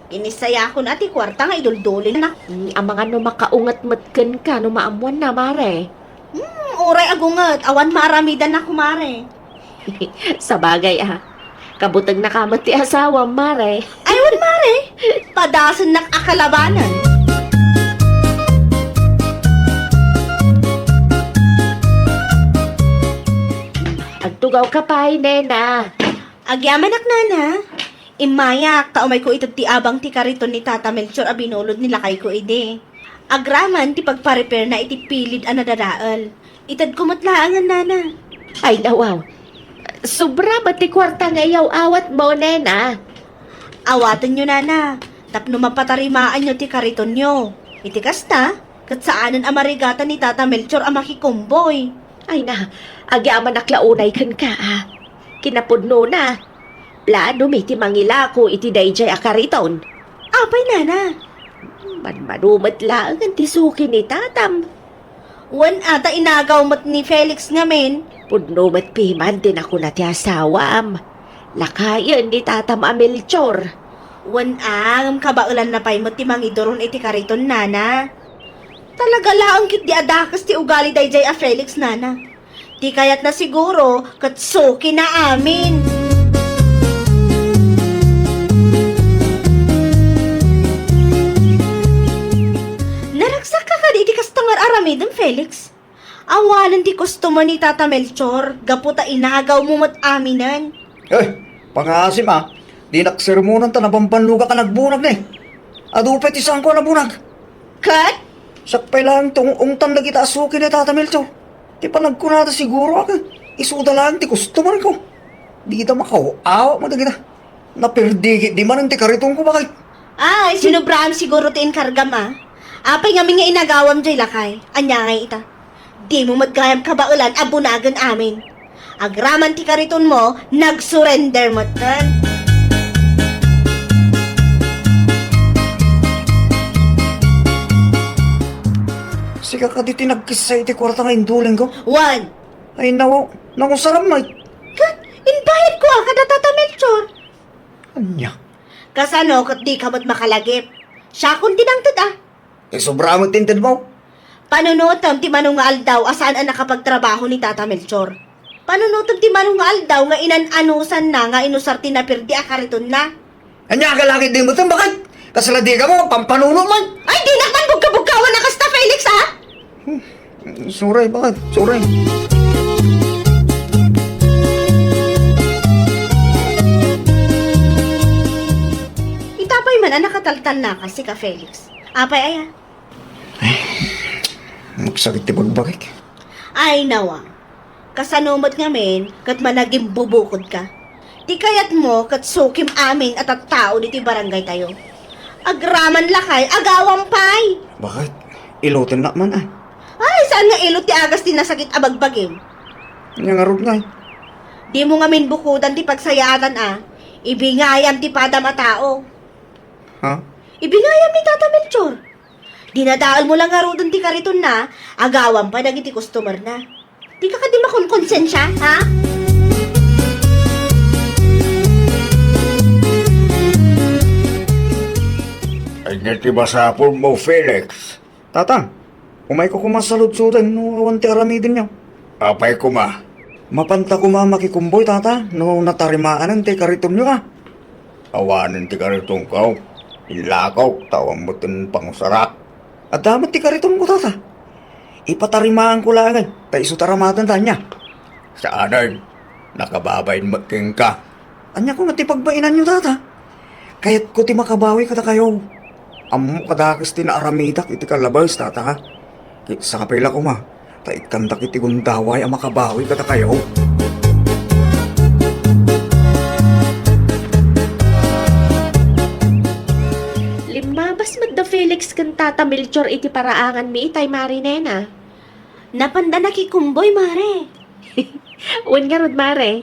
Inisayakon a ti kuarta nga iduldulinnak. Mm, amangan no makaunget met kenka no maammoanna, mare. Hmm, uray agunget, awan maaramidannak, mare. Sabagay a. Kabutegnaka met ti asawam, mare. Ay, wen, mare. Padasennak a kalabanan. Agtugawka pay, nena. Agyamanak, nana. Immayak, ta umayko ited ti abang ti kariton ni Tata Melchor a binulod ni lakayko idi. Agraman ti pagpa-repairna iti pilid a nadadael. Itedko met laengen, nana. Ay, nawaw. Sobra met ti kuarta nga iyaw-awatmo, nena. Awatenyo, nana, tapno mapatarimaanyo ti karitonyo. Iti kasta, ket saanen a marigatan ni Tata Melchor a makikumboy. Ay na, agyamanak la unay kenka, a. Kinapudnona, planomi ti mangilako iti daydiay a kariton. Apay, nana? Manmano met laengen ti suki ni tatam. Wen a, ta inagaw met ni Felix ngamin. Pudno met piman ti nakuna ti asawam. Lakayen ni tatam a Melchor. Wen a, ngem kabaelanna pay met ti mangiduron iti kariton, nana. Talaga laeng ketdi a dakes ti ugali daydiay a Felix, nana. Ti kayatna siguro, ket sukina amin. Naragsakka kadi iti kasta nga ar-aramidem, Felix? Awanen ti customer ni Tata Melchor, gapu ta inagawmo met aminen. Eh, pangaasim a, dinak sermonan ta nabambannogak a nagbunag ne. Adu pay ti saanko a nabunag. Ket? Siak pay laeng ti ung-ungtan dagita a suki ni Tata Melchor. Ti panagkunada siguro a, isuda laeng ti customerko. Dida makaaw-awat mo dagita. Naperdikit di manen ti karitonko, bakit? Ay, sinobraam siguro ti inkargam, a. Apay ngamin nga inagawam jay lakay? Ania ngay ita? Dimo met gayam kabaelan a bunagen amin. Agraman ti karitonmo, nagsurrender metten. Sika kadi ti nagkissa iti kuarta nga indulingko? Wen. Ay, nawaw, nangusaram met. Ket, imbayadko a kada Tata Melchor. Ania? Kasano ket dika met makalagip? Siakon ti nangted a. Ti sobra met ti intedmo. Panunotem ti mano nga aldaw a saan a nakapagtrabaho ni Tata Melchor. Panunotem ti mano nga aldaw nga inan-anusanna nga inusar ti napirdi a karitonna. Ania ka langit di metten, bakit? Kasla dika met pampanuno met. Ay, dinak man bugka-bugkawan a kasta, Felix, a? Sorry, bakit? Sorry. Ita pay man a nakataltalnaka, sika, Felix. Apay aya? Ay, nagsakit ti bagbagik. Ay, nawa. Kasano met ngamin ket managimbubukodka? Ti kayatmo ket sukim amin a tattao ditoy barangaytayo. Agraman lakay, agawam pay! Bakit? Ilutennak man, a. Ay, saan nga ilot ti agas ti nasakit a bagbagim? Ania ngarud ngay? Dimo ngamin bukodan ti pagsayaatan, a. Ibingayam ti padam a tao. Ha? Ibingayam ni Tata Melchor. Dinadaelmo la ngaruden ti karitonna, agawam pay dagiti customerna. Dika kadi makonkonsensia, ha? Ania ti masapulmo, Felix? Tata, umayko koma saludsuden no awan ti aramidenyo. Apay koma? Mapanta koma makikumboy, Tata, no natarimaanen ti karitonyo, a. Awanen ti karitonko. Inlakok, ta awan metten pangusarak. Adda met ti karitonko, Tata. Ipatarimaanko laengen, ta isu ti aramatenta, ania? Saanen, nakababain met kenka. Ania koma ti pagbainanyo, Tata? Kayatko ti makabawi kadakayo. Ammok a dakes ti naaramidak iti kalabes, Tata. Ket sapay la koma, ta ikkandak iti gundaway a makabawi kadakayo. Limmabas met da Felix ken Tata Melchor iti paraanganmi itay, Mare Nena. Napanda nakikumboy, Mare. Wen ngarud, Mare.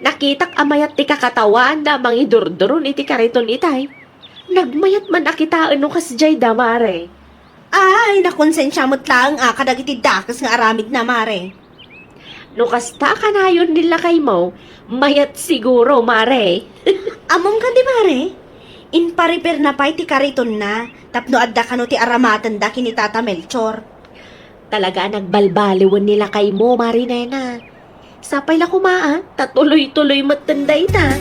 Nakitak a mayat ti kakatawaanda a mangidurduron iti kariton itay. Nagmayat man a kitaen no kasdiay da, Mare. Ay, nakonsensia met laeng a kadagiti dakes nga aramidna, Mare. No kasta a kanayon ni lakaymo, mayat siguro, Mare. Ammom kadi, Mare? Inparepairna pay ti karitonna tapno adda kano ti aramatenda ken ni Tata Melchor. Talaga a nagbalbaliwen ni lakaymo, Marinena. Sapay la koma, a, ta tuloy-tuloy metten dayta.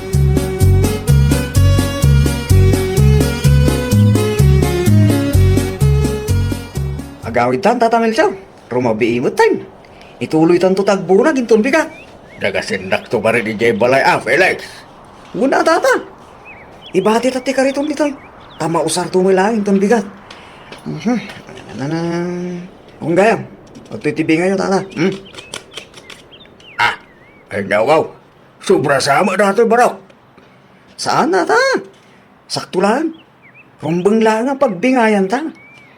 Agawidtan, Tata Melchor. Rumabii metten. Ituloytanto ti agbunag inton bigat. Nagasennak to manen idiay balay a, Felix. Wen a, Tata. Ibatita ti kariton ditoy. Ta mausarto met laeng inton bigat. Mhm. Nanang. Unggayam. Adtoy ti bingayo, Tata. Hmm? Ah, ay, nawaw. Sobra sa met datoy, Barok. Saan, Tata? Sakto laeng. Rumbeng laeng a pagbingayanta.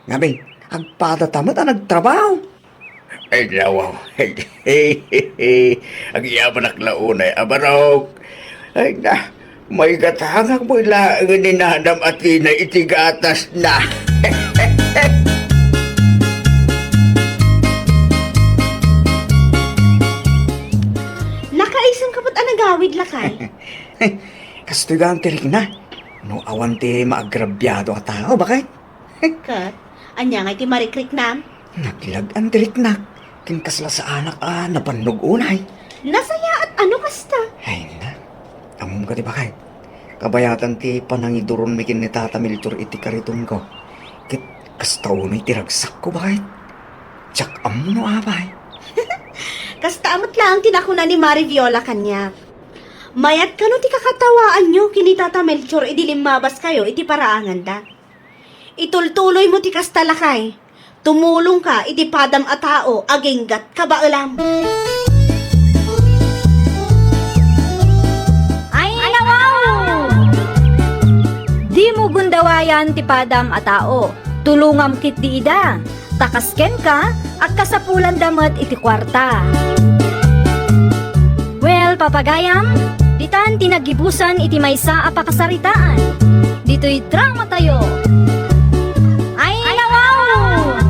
Ngamin, agpadata met a nagtrabaho. Ay, nawaw. Agyamanak la unay a Barok. Ay, na, maigatangak met laeng ni Nanam a tinay iti gatasna. Nakaisem ka met a nagawid, lakay? Kastoy gaan ti rikna. No awan ti maagrabiado a tao, baket? Ket, ania ngay ti marikriknam? Naglag-an ti riknak, ken kasla saanak a nabannog unay. Nasayaat a no kasta. Ay na, ammom kadi, baket? Kabayatan ti panangiduronmi ken ni Tata Melchor iti karitonko. Ket kasta unay ti ragsakko, baket? Diak ammo no apay. Kasta met laeng ti nakuna ni Mari Viola kaniak. Mayat kano ti kakatawaanyo ken ni Tata Melchor idi limmabaskayo iti paraanganda. Itultuloymo ti kasta, lakay. Tumulongka iti padam a tao aginggat kabaelam. Ay, nawaw! Dimo gundawayan ti padam a tao. Tulongam ketdi ida. Ta kas kenka, agkasapulanda met iti kuarta. Well, papagayam, ditan ti naggibusan iti maysa a pakasaritaan. Ditoy dramatayo. Ay, nawaw!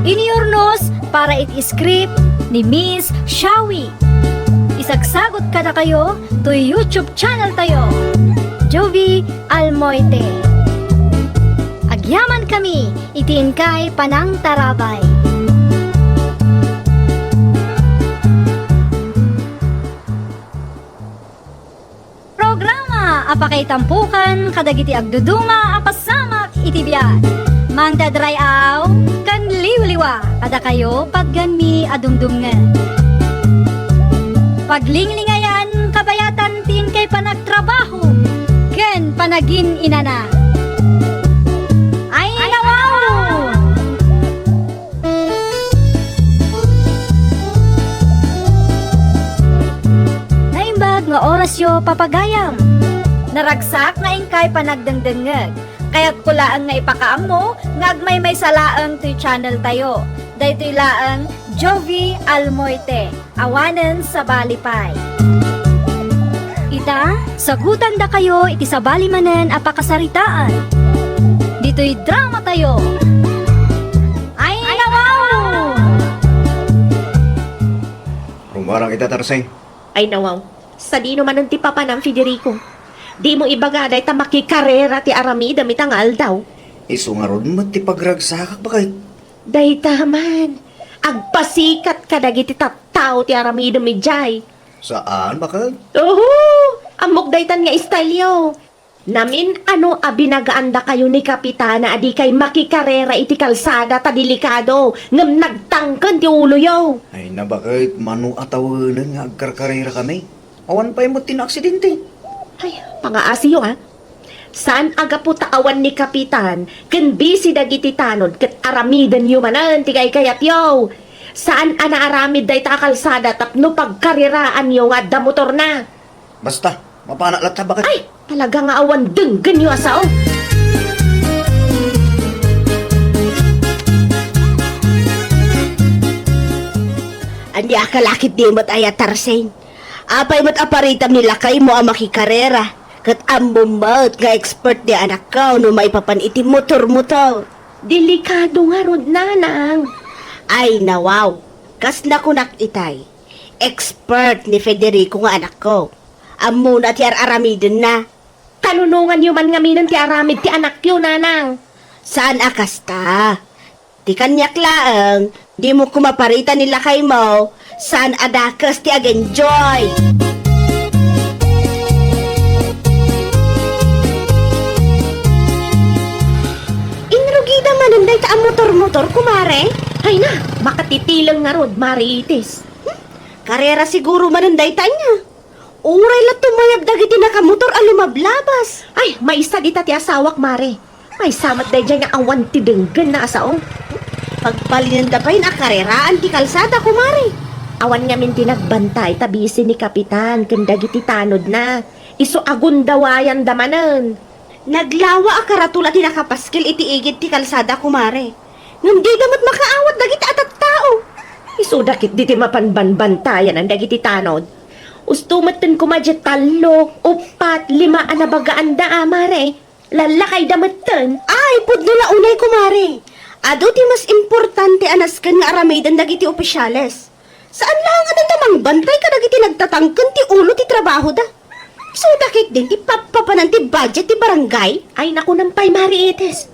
Iniurnos para iti script ni Miss Shawi. Isagsagot kadakayo toy YouTube channel tayo, Jovie Almoite. Agyaman kami iti inkay panangtarabay. Programa a pakaitampokan kadagiti agduduma a pasamak iti biag. Mangted ray-aw ken liwliwa kadakayo patgenmi a dumdumngeg. Paglinglingayan kabayatan ti inkay panagtrabaho ken panagin-inana. Ay, nawaw! Naimbag nga orasyo, papagayam. Naragsak nga inkay panagdengdengngeg. Kayatko laeng nga ipakaammo nga agmaymaysa laeng toy channel tayo. Daytoy laeng Jovie Almoite, awanen sabali pay. Ita, sagutandakayo iti sabali manen a pakasaritaan. Ditoy dramatayo. Ay, nawaw! Rumarang ita, Tarsing. Ay, nawaw. Sadino manen ti papanam, Federico? Dimo ibaga dayta makikarera ti aramidem ita nga aldaw? Isu ngarud met ti pagragsakak, baket. Dayta man. Agpasikat kadagiti tattao ti aramidem idiay. Saan, baket? Oho! Ammok daytan nga style-yo. Namin-ano a binagaandakayo ni Kapitana a dikay makikarera iti kalsada ta delikado, ngem nagtangken ti uloyo. Ay, nabaket, mano a tawenen nga agkarkarerakami? Awan pay met ti naaksidente. Ay, pangaasiyo, a. Saan a gapu ta awan ni Kapitan ken bisi dagiti tanod ket aramidenyo manen ti kaykayatyo. Saan a naaramid dayta a kalsada tapno pagkareraanyo nga adda motorna. Basta, mapanak latta, baket. Ay, talaga nga awan denggenyo a sao. Ania ka lakit di met aya, Tarsing? Apay met a paritam ni lakaymo a makikarera, ket ammom met nga expert ni anakko no maipapan iti motor-motor. Delikado ngarud, nanang. Ay, nawaw. Kas nakunak itay. Expert ni Federico nga anakko. Ammona ti ar-aramidenna. Kanunonganyo man ngaminen ti aramid ti anakyo, nanang. Saan a kasta. Ti kaniak laeng, dimo koma parita ni lakaymo, saan a dakes ti agenjoy. Inrugida manen dayta a motor-motor, kumare? Ay na, makatitileng ngarud, Mare Itis. Hmm? Karera siguro manen dayta ania? Uray la tumayab dagiti nakamotor a lumablabas. Ay, maysa dita ti asawak, mare. Maysa met daydiay nga awan ti denggenna a sao. Pagbalinenda pay a kareraan ti kalsada, kumare. Awan ngamin ti nagbantay ta bisi ni Kapitan ken dagiti tanodna. Isu a gundawayanda manen. Naglawa a karatula ti nakapaskil iti igid ti kalsada, kumare. Ngem dida met makaawat dagiti a tattao. Isuda ketdi ti mapan banbantayanan dagiti tanod. Usto metten koma diay tallo, uppat, lima a nabagaanda a, mare. Lallakayda metten. Ay, pudno la unay, kumare. Adu ti mas importante a nasken nga aramiden dagiti opisyales. Saan laeng a dida mangbantay kadagiti nagtatangken ti ulo ti trabahoda. Isuda ketdin ti pappapanan ti budget ti barangay? Ay, nakunam pay, Mare Itis.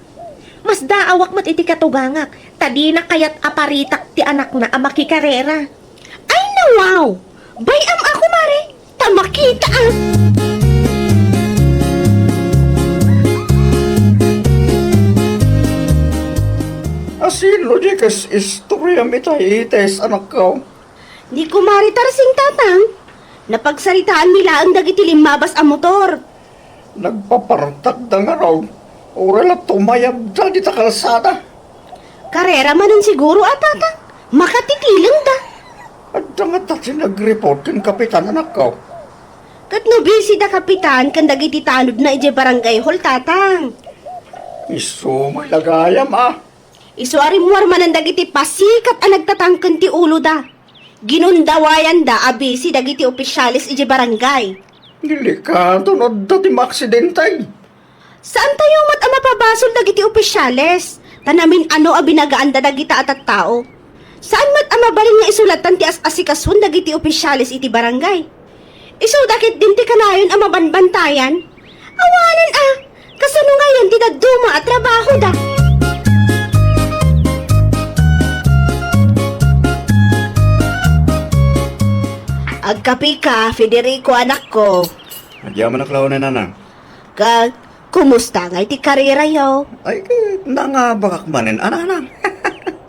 Masdaawak met iti katugangak, ta dina kayat a paritak ti anakna a makikarera. Ay, nawaw! Bay-am a, kumare, ta makitaak. Asino di kas istoriam ita, Itis, anakko? Ni Kumare Tarsing, tatang, napagsaritaanmi laeng dagiti limmabas a motor. Nagpapartakda ngarud, uray la tumayabda dita kalsada. Karera manen siguro a, tatang, makatitilengda. Adda ngata ti nagreport ken Kapitan, anakko? Ket no bisi da Kapitan ken dagiti tanodna idiay barangay hall, tatang. Isu met la gayam a. Isu a rimmuar manen dagiti pasikat a nagtatangken ti uloda. Ginundawayanda a bisi dagiti opisyales idiay barangay. Delikado no adda ti maaksidente. Saantayo met a mapabasol dagiti opisyales, ta namin-ano a binagaanda dagita a tattao. Saan met a mabalin nga isulatan ti as-asikasuon dagiti opisyales iti barangay. Isuda ketdin ti kanayon a mabanbantayan. Awanen a, kasano ngayon ti dadduma a trabahoda? Agkapika, Federico, anakko. Agyamanak laeng, nanang. Ka, kumusta ngay ti karerayo? Ay, ket nangabakak manen, a, nanang.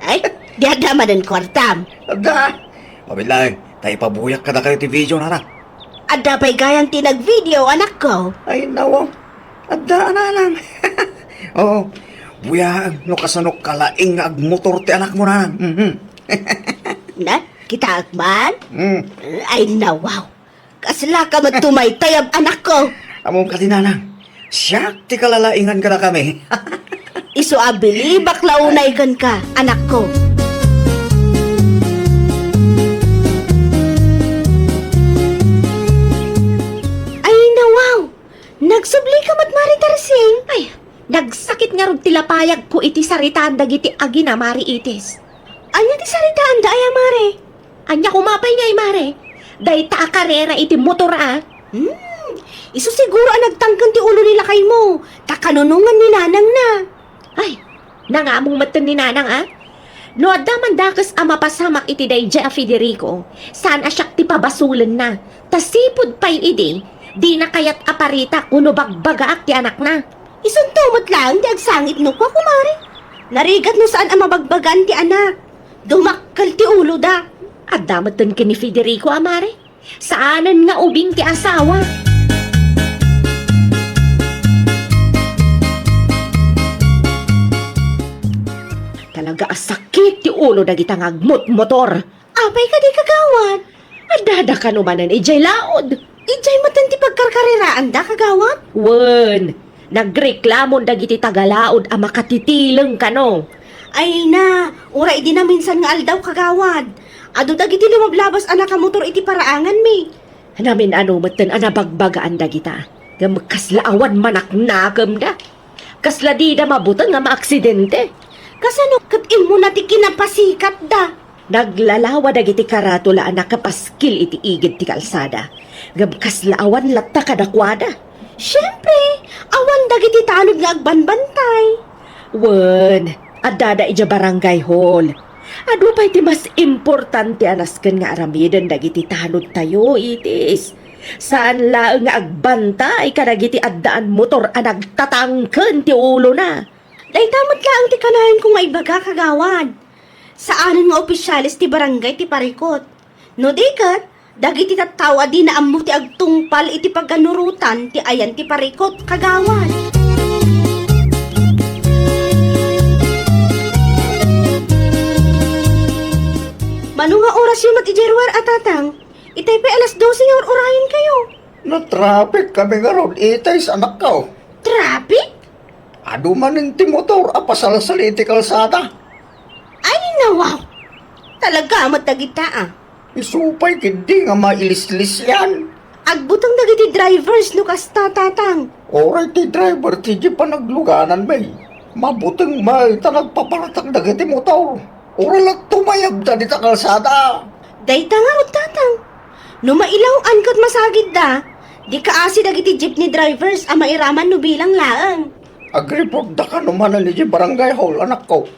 Ay, di adda manen kuartam? Adda. Mabiit laeng, ta ipabuyak kadakayo ti video, nanang. Adda pay gayam ti nagvideo, anakko. Ay, nawaw. Adda, a, nanang. Oo. Buyaem no kasano kalaing nga agmotor ti anakmo, nanang. Mhm. Na, kitaek man? Mm. Ay, nawaw. Kaslaka met tumaytayab, anakko. Ammom kadi, nanang. Siak ti kalalaingan kadakami. Isu a bilibak la unay kenka, anakko. Ay, nawaw! Nagsublika met, Mare Tarsing? Ay, nagsakit ngarud ti lapayagko iti saritaan dagiti agina, Mare Itis. Ania ti saritaanda aya, Mare? Ania koma pay ngay, mare? Dayta a karera iti motor a. Hmm, isu siguro a nagtangken ti ulo ni lakaymo, ta kanunongan ni nanangna. Ay, nangamong metten ni nanang a. No adda man dakes a mapasamak iti daydiay a Federico, saan a siak ti pabasolenna. Ta sipud pay idi, dina kayat a paritak wenno bagbagaak ti anakna. Isunto met laeng ti agsangit no kua, kumare. Narigat no saan a mabagbagaan ti anak. Dumakkel ti uloda. Adda metten ken ni Federico a, mare. Saanen nga ubing ti asawa. Talaga a sakit ti ulo dagita nga agmotmotor. Apay kadi, kagawad? Addada kano manen idiay laod. Idiay metten ti pagkarkareraanda, kagawad? Wen, nagreklamon dagiti taga-laod a makatitileng kano. Ay na, uray idi naminsan nga aldaw, kagawad. Adu dagiti lumablabas a nakamotor iti paraanganmi. Namin-ano metten a nabagbagaan dagita. Ngem kasla awan manaknakemda. Kasla dida mabuteng a maaksidente. Kasano ket immuna ti kinapasikatda? Naglalawa dagiti karatula a nakapaskil iti igid ti kalsada. Ngem kasla awan latta kadakuada. Siempre, awan dagiti tanod nga agbanbantay. Wen, addada idiay barangay hall. Adu pay ti mas importante a nasken nga aramiden dagiti tanodtayo, itis. Saan laeng nga agbantay kadagiti addaan motor a nagtatangken ti ulona. Dayta met laeng ti kanayon ko nga ibaga, kagawad. Saanen nga opisyales ti barangay ti parikot. No di ket, dagiti tattao a dina ammo ti agtungpal iti pagganurotan ti ayan ti parikot, kagawad. Mano nga orasyo met idiay ruar a, Tatang? Itay pay alas dose nga ur-urayenkayo. Natraffic kami ngarud, itis, anakko. Traffic? Adu manen ti motor a pasalsali iti kalsada. Ay, nawaw! Talaga met dagita, a. Isu pay ketdi nga mailislisyan. Agbuteng dagiti drivers no kasta, Tatang. Uray ti driver ti di panaglugananmi. Mabuteng met ta nagpapartak dagiti motor. Uray la tumayabda dita kalsada. Dayta ngarud, Tatang. No mailaw-an ket masagidda, di kaasi dagiti jeepney drivers a mairaman no bilang laeng. Agreport da kano manen iti barangay hall, anakko.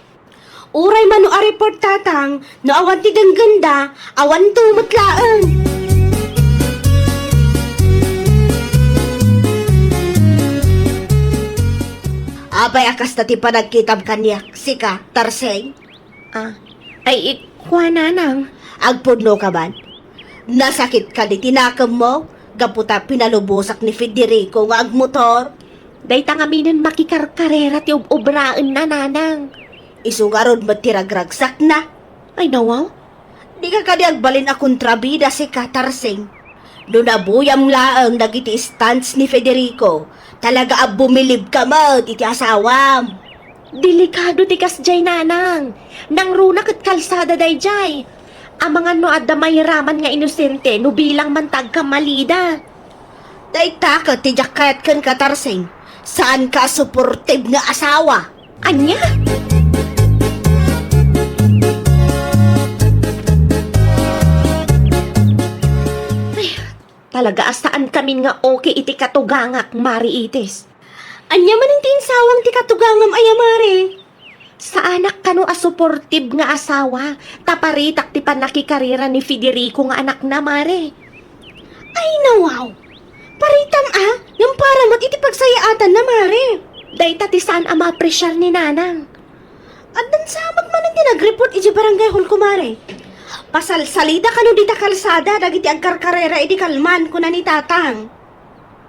Uray mano a report, Tatang, no awan ti denggenda, awanto met laeng. Apay a kasta ti panagkitam kaniak, sika, Tarsing? Ah, ay, ik-, kua, nanang. Agpudno ka man? Nasakit ka di tinakemmo? Gapu ta pinalubosak ni Federico nga agmotor? Dayta ngaminen makikarkarera ti ub-ubraenna, nanang. Isu ngarud met ti ragragsakna. Ay, nawaw? Dika kadi agbalin a kontrabida, sika, Tarsing? No nabuyam laeng dagiti stunts ni Federico, talaga a bumilib ka met iti asawam. Delikado ti kasdiay, nanang. Nangruna ket kalsada daydiay. Amangan no adda mairaman nga inosente no bilang man ta agkammalida. Dayta ket ti diak kayat kenka, Tarsing. Saanka a suportib nga asawa. Ania? Ay, talaga a saan kamin nga okay iti katugangak, Mari Itis. Ania manen ti insawang ti katugangam aya, Mare? Saanak kano a suportib nga asawa, ta paritak ti pannakikarera ni Federico nga anakna, Mare. Ay, nawaw! Paritam a, ngem para met iti pagsayaatanna, Mare. Dayta ti saan a maapresiar ni Nanang. Addan sa met manen ti nagreport iti barangay hall, kumare. Pasalsalida kano dita kalsada dagiti agkarkarera idi kalman, kuna ni Tatang.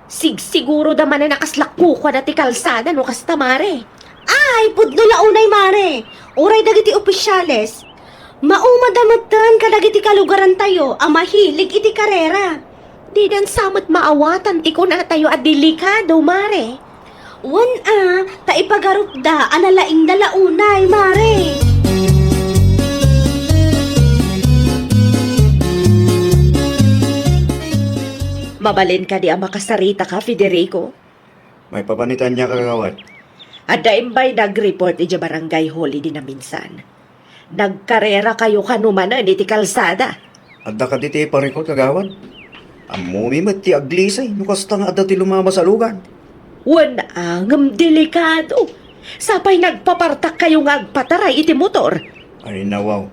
Sigsiguro da manen a kasla kukuada ti kalsada no kasta, Mare. Ay, pudno la unay, Mare. Uray dagiti opisyales, maumada metten kadagiti kalugarantayo a mahilig iti karera. Didan sa met maawatan ti kunatayo a delikado, Mare. Wen a, ta ipagarupda a nalaingda la unay, Mare. Mabalin kadi a makasaritaka, Federico? Maipapan iti ania, kagawad? Adda imbay nagreport idiay barangay hall idi naminsan. Nagkarerakayo kano manen iti kalsada. Adda kadi ti parikot, kagawad? Ammomi met ti aglisay no kasta nga adda ti lumabas a lugan. Wen a, ngem delikado. Sapay nagpapartakkayo nga agpataray iti motor. Ay, nawaw.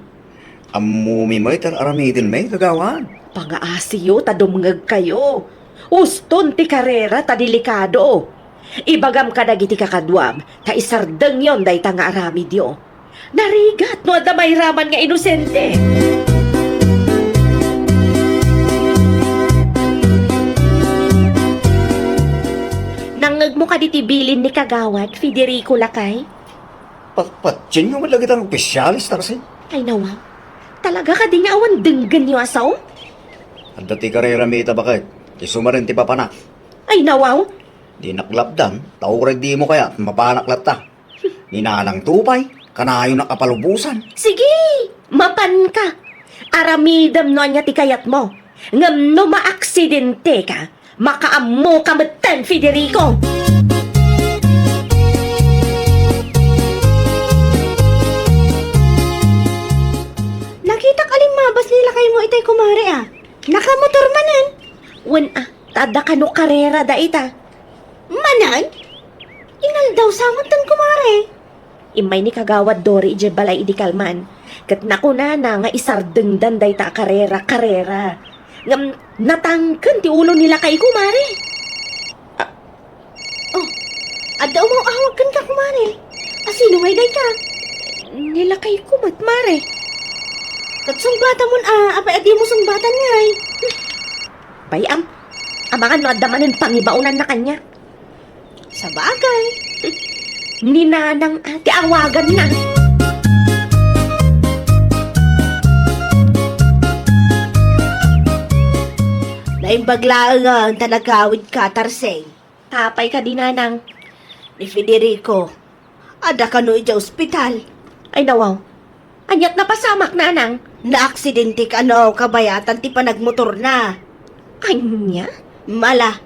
Ammomi met ti ar-aramidenmi, kagawad. Pangaasiyo ta dumngegkayo. Uston ti karera ta delikado. Ibagam kadagiti kakaduam ta isardengyon dayta nga aramidyo. Narigat no adda mairaman nga inosente. Nangngegmo kadi ti bilin ni Kagawad Federico, lakay? Patpatienyo met dagiti opisyales, Tarsing. Ay, nawaw. Talaga kadi nga awan denggenyo a sao? Adda ti karerami ita, baket. Isu manen ti papanak. Ay, nawaw. Dinak lapdan, ta uray dimo kayat, mapanak latta. Ni Nanang to pay, kanayonak a palubosan. Sige, mapanka. Aramidem no ania ti kayatmo. Ngem no maaksidenteka, makaammoka metten, Federico. Nakitak a limmabas ni lakaymo itay, kumare, a. Nakamotor manen. Wen a, ta adda kano karera dayta. Manan? Inaldaw sa met, kumare. Immay ni Kagawad Dory idiay balay idi kalman, ket nakunana nga isardengdan dayta a karera-karera. Ngem natangken ti ulo ni lakayko, mare. Ah. Oh, adda umaw-awag kenka, kumare. A, sino ngay dayta? Ni lakayko met, mare. Ket sungbatamon a, apay a dimo sungbatan ngay? Bay-am, amangan no adda manen pangibaonanna kaniak. Sabagay. Ni Nanang a ti awaganna. Naimbag laengen ta nagawidka, Tarsing. Apay kadi, Nanang? Ni Federico, adda kano idiay ospital? Ay, nawaw. Ania't napasamak, Nanang? Naaksidente kano kabayatan ti panagmotorna. Ania? Mala,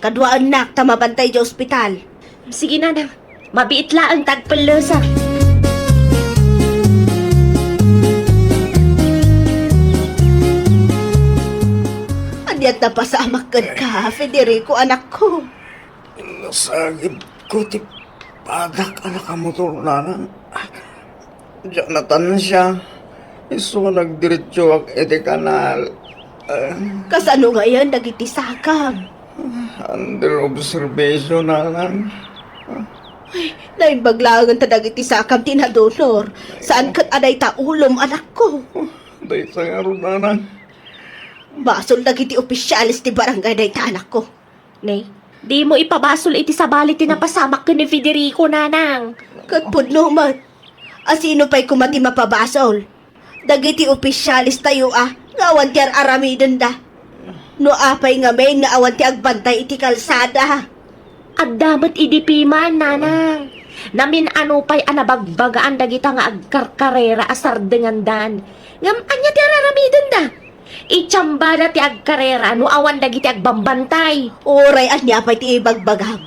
kaduaennak ta mabantay idiay ospital. Sige, Nanang. Mabiit laeng ta agpellesak. Ania't napasamak kenka, Federico, anakko? Nasagidko ti padak a nakamotor, Nanang. Diak natansia. Isu a nagdiretsoak iti kanal. Ah. Kasano ngayen dagiti sakam? Under observation, Nanang. Ay, naimbag laengen ta dagiti sakam ti nadonor. Saan ket a dayta ulom, anakko? Dayta ngarud, Nanang. Basol dagiti opisyales ti barangay dayta, anakko. Ne, dimo ipabasol iti sabali ti napasamak ken ni Federico, Nanang. Ket pudno met. A, sino pay koma ti mapabasol? Dagiti opisyalestayo a, nga awan ti ar-aramidenda. No apay ngamin nga awan ti agbantay iti kalsada? Adda met idi piman, Nanang. Namin-ano pay a nabagbagaan dagita nga agkarkarera a sardengandan. Ngem ania ti ar-aramidenda? Itiambada ti agkarera no awan dagiti agbambantay. Uray ania pay ti ibagbagam,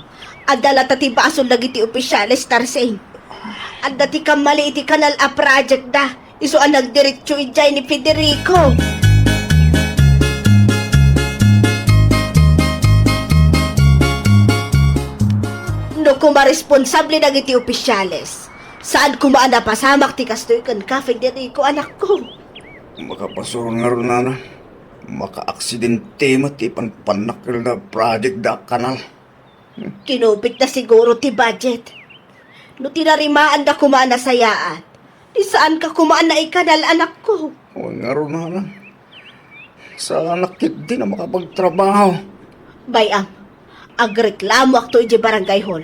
adda latta ti basol dagiti opisyales, Tarsing. Adda ti kammali iti kanal a project da, isu a nagdiretso idiay ni Federico. No koma responsable dagiti opisyales, saan koma a napasamak ti kastoy kenka, Federico, anakko. Makabasol ngarud, Nanang. Makaaksidente met ti panpannak ken project da kanal. Kinupitda siguro ti budget. No tinarimaanda koma a nasayaat, di saanka koma a naikanal, anakko. Wen ngarud, Nanang. Saanak ketdi a makapagtrabaho. Bay-am, agreklamoakto idiay barangay hall.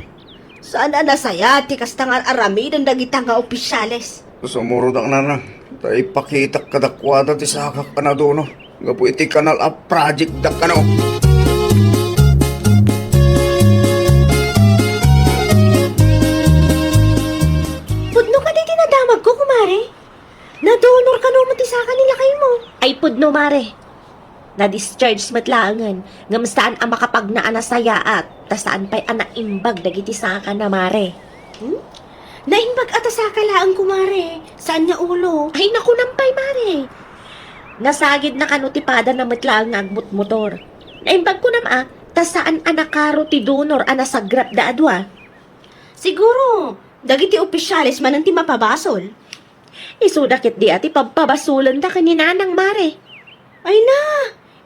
Saan a nasayaat ti kasta nga ar-aramiden dagita nga opisyales. Sumurodak, Nanang, ta ipakitak kadakuada ti sakak a nadonor gapu iti kanal a project da kano. Pudno kadi ti nadamagko, kumare? Nadonor kano met ti saka ni lakaymo? Ay, pudno, mare. Na-discharge met laengen, ngem saan a makapagna a nasayaat, ta saan pay a naimbag dagiti sakana, mare. Hmm? Naimbag a ta saka laeng, kumare. Saan nga ulo? Ay, nakunam pay, mare. Nasagidna kano ti padana met laeng nga agmutmotor. Naimbag kunam a, ta saan a nakaro ti donor a nasagrapda a dua. Siguro, dagiti opisyales manen ti mapabasol. Isuda ketdi a ti pabpabasolenda ken ni Nanang, mare. Ay na,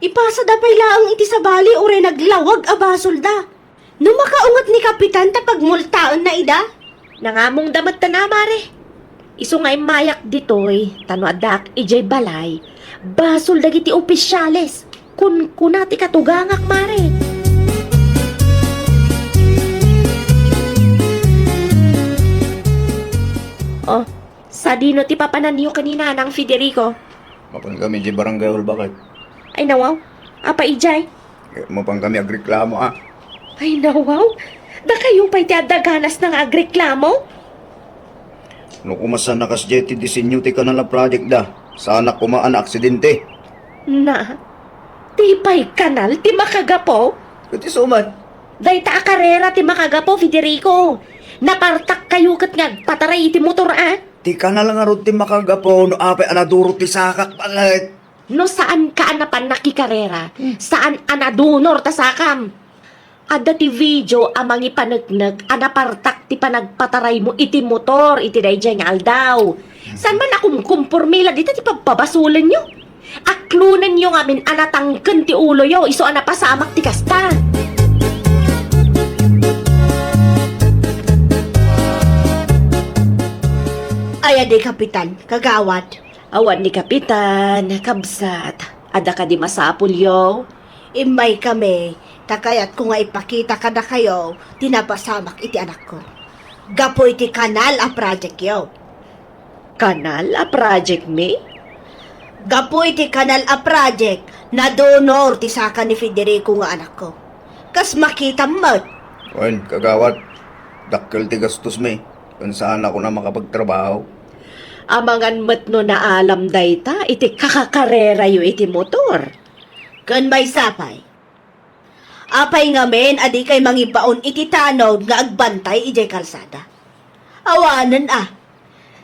ipasada pay laeng iti sabali uray naglawag a basolda. No makaunget ni Kapitan ta pagmultaenna ida? Nangamongda met ta na, mare. Isu nga immayak ditoy, ta no addaak idiay balay, basol dagiti opisyales. Kunkuna ti katugangak, mare. Oh, sadino ti papananyo ken ni Nanang, Federico? Mapan kami idiay barangay hall, baket. Ay, nawaw. Apay idiay? Eh, mapan kami agreklamo, a. Ay, nawaw. Dakayo pay ti adda ganasna nga agreklamo? No koma saan a kasdiay ti disenyo ti kanal a project da, saanak koma a naaksidente. Na, ti pay kanal ti makagapu? Ket isu met. Dayta a karera ti makagapu, Federico. Napartakkayo ket nga agpataray iti motor, a. Ti kanal ngarud ti makagapu no apay a naduro ti sakak, baket. No saanka a napan nakikarera, saan a nadunor ta sakam. Adda ti video a mangipaneknek a napartak ti panagpataraymo iti motor iti daydiay nga aldaw. Saan man a kumkumpormi la dita ti pabpabasolenyo? Aklonenyo ngamin a natangken ti uloyo, isu a napasamak ti kasta. Ay, adi, Kapitan, kagawad. Awan ni Kapitan, kabsat. Adda kadi masapulyo? Immaykami, ta kayatko nga ipakita kadakayo ti napasamak iti anakko. Gapu iti kanal a projectyo. Kanal a project mi? Gapu iti kanal a project, nadunor ti saka ni Federico nga anakko. Kas makitam met. Wen, kagawad, dakkel ti gastos mi. Ken saan ako na makapagtrabaho. Amangan met no naalam dayta iti kakakarerayo iti motor. Ken maysa pay. Apay ngamin a dikay mangibaon iti tanod nga agbantay idiay kalsada? Awanen a.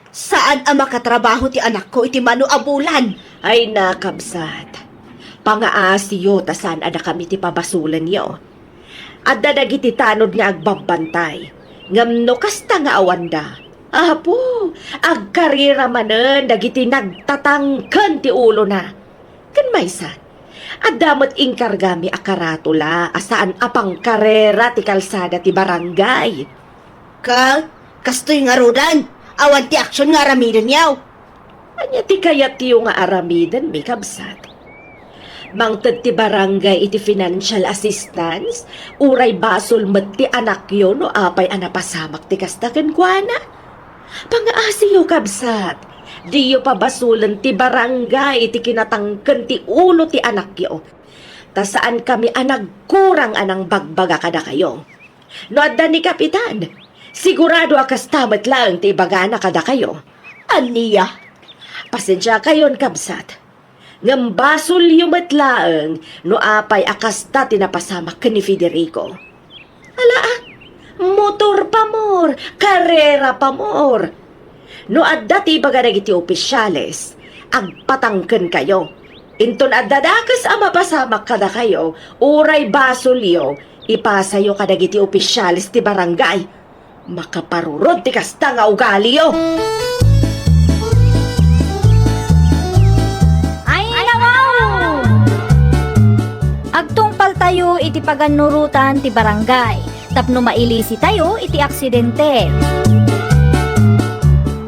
Saan a makatrabaho ti anakko iti mano a bulan. Ay, nakabsat. Pangaasiyo ta saan a dakami ti pabasolenyo. Adda dagiti tanod nga agbabbantay. Ngem no kasta nga awanda, Apo, agkarera manen dagiti nagtatangken ti ulona. Ken maysa, adda met inkargami a karatula a saan a pangkarera ti kalsada ti barangay. Ka, kastoy ngaruden, awan ti aksyon nga aramidenyo. Ania ti kayatyo nga aramiden, mi kabsat? Mangted ti barangay iti financial assistance, uray basol met ti anakyo no apay a napasamak ti kasta kenkuana? Pangaasiyo, kabsat. Diyo pabasolen ti barangay iti kinatangken ti ulo ti anakyo. Ta saankami a nagkurang a nangbagbaga kadakayo. No adda ni Kapitan, sigurado a kasta met laeng ti ibagana kadakayo. Ania? Pasensiakayon, kabsat. Ngem basolyo met laeng no apay a kasta ti napasamak ken ni Federico. Ala, ah, motor pa more, karera pa more. No adda ti ibaga dagiti opisyales, agpatangkenkayo. Inton adda dakes a mapasamak kadakayo, uray basolyo, ipasayo kadagiti opisyales ti barangay. Makaparurod ti kasta nga ugaliyo. Ay, nawaw! Agtungpaltayo iti pagannurotan ti barangay tapno mailisitayo iti aksidente.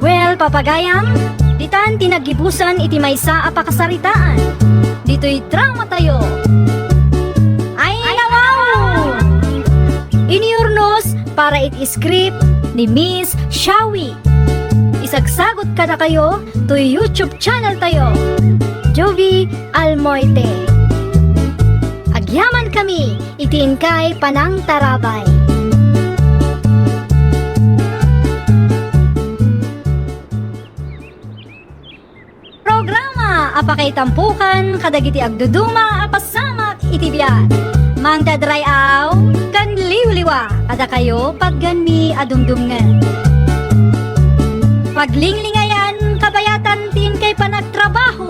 Well, papagayam, ditan ti naggibusan iti maysa a pakasaritaan. Ditoy dramatayo. Ay, nawaw! Iniurnos para iti script ni Miss Shawi. Isagsagot kadakayo toy YouTube channel tayo, Jovi Almoite. Agyaman kami iti inkay panangtarabay. Programa a pakaitampokan kadagiti agduduma a pasamak iti biag. Mangted ray-aw ken liwliwa kadakayo patgenmi a dumdumngeg. Paglinglingayan kabayatan ti inkay panagtrabaho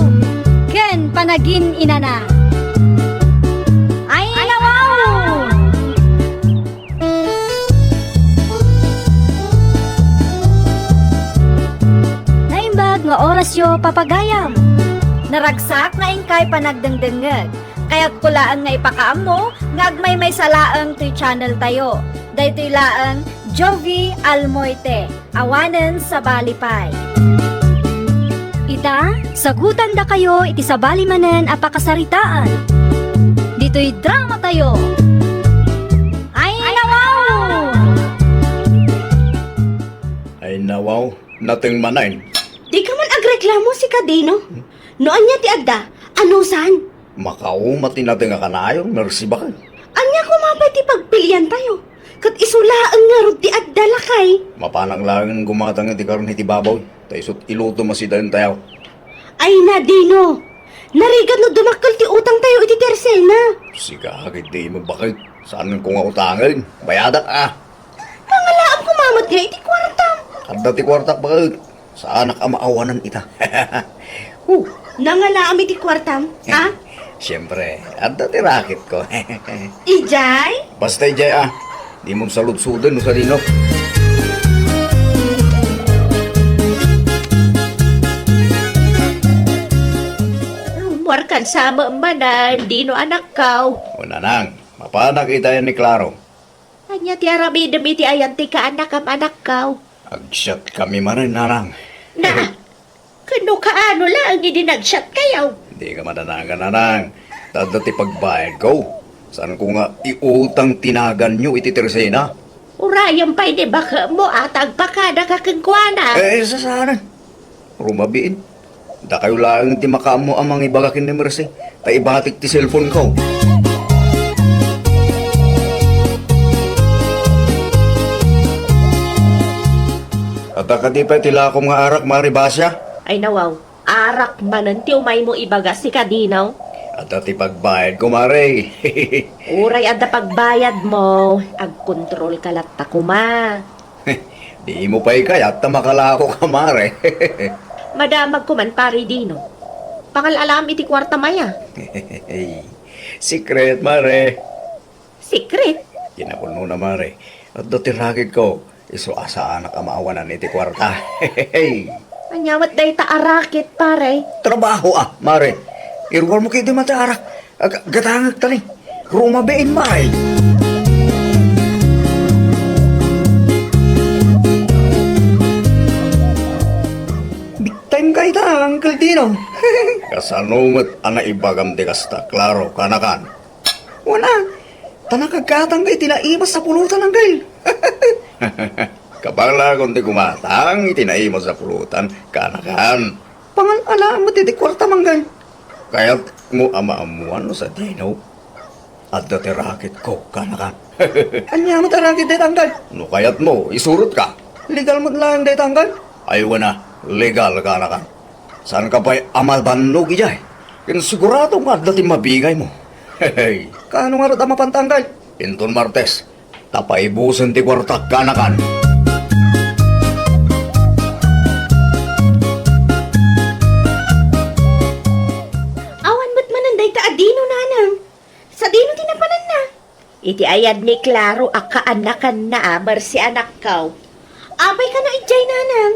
ken panagin-inana. Ay, nawaw! Naimbag nga orasyo, papagayam. Naragsak nga inkay panagdengdengngeg. Kayatko laeng nga ipakaammo nga agmaymaysa laeng toy channel tayo. Daytoy laeng Jovi Almoite. Awanen sabali pay. Ita, sagutandakayo iti sabali manen a pakasaritaan. Ditoy dramatayo. Ay, nawaw! Ay, nawaw, nateng manen. Dika man agreklamo, sika, Dino. No ania ti adda, anusan? Makauma ti nateng a kanayon, mersi, baket. Ania koma pay ti pagpiliantayo? Ket isu laeng ngarud ti adda, lakay. Mapanak laeng gumatang iti karne ti baboy, ta isut' ilutom a sidaentayo. Ay, Nadino, narigat no dumakkel ti utangtayo iti Tercena. Sika, ket di mo, baket. Saanko nga utangen? Bayadak, a. Nangalaam koma met nga iti kuartam. Adda ti kuartak, baket. Saanak a maawanan ita. Huh. Nangalaam iti kuartam, a? Siempre, adda ti raketko. Idiay? Basta idiay a, dimon saludsoden no sadino. Muarkan sa met manen, Dino, anakko. O, Nanang, mapanak itayan ni Claro. Ania ti aramidem iti ayan ti kaanakam, anakko? Agsiatkami manen, Nanang. Na, ken no kaano laeng idi nagsiatkayo? Dika madanagan, Nanang. Ta adda ti pagbayadko. Saanko nga iutang ti naganyo iti Teresina. Urayem pay ni baketmo a ta agpakadaka kenkuana. Eh, sasaanen. Rumabiin. Dakayo laeng ti makaammo a mangibaga ken ni Mercy, ta ibatik ti cellphone-ko. Adda kadi pay ti lakom nga arak, Mare Basia? Ay, nawaw. Arak manen ti umaymo ibaga, sika, Dino? Adda ti pagbayadko, Mare. Uray adda pagbayadmo, agkontrolka latta koma. Dimo pay kayat ta makalakoka, Mare. Madamagko man, Pare Dino. Pangal-alam iti kuartam aya. Secret, Mare. Secret? Kinapudnona, Mare. Adda ti racketko. Isu a saanak a maawanan iti kuarta. Ania met dayta a racket, Pare? Trabaho a, Mare. Iruarmo ketdi met ti arak. Ag-, gatangek ta ni. Rumabiin, Mare. Big time ka ita, Uncle Dino. Kasano met a naibagam ti kasta, Claro, kanakan? Wen a, ta nakaggatangka iti naimas a pulutan, Uncle. Kabalakon ti gumatang iti naimas a pulutan, kanakan. Pangal-alam met iti kuartam, Uncle. Kayatmo a maammuan no sadino? Adda ti racketko, kanakan. Ania met a racket dayta, Uncle? No kayatmo, isurotka. Legal met laeng dayta, Uncle? Ay, wen a, legal, kanakan. Saanka pay a mabannog idiay. Ken sigurado nga adda ti mabigaymo. Hehe. Kaano ngarud a mapanta, Uncle? Inton Martes, ta paibusen ti kuartak, kanakan. Awan met manen dayta a Dino, Nanang. Sadino ti napananna? Iti ayad ni Claro a kaanakanna a Mercy, anakko. Apay kano idiay, Nanang?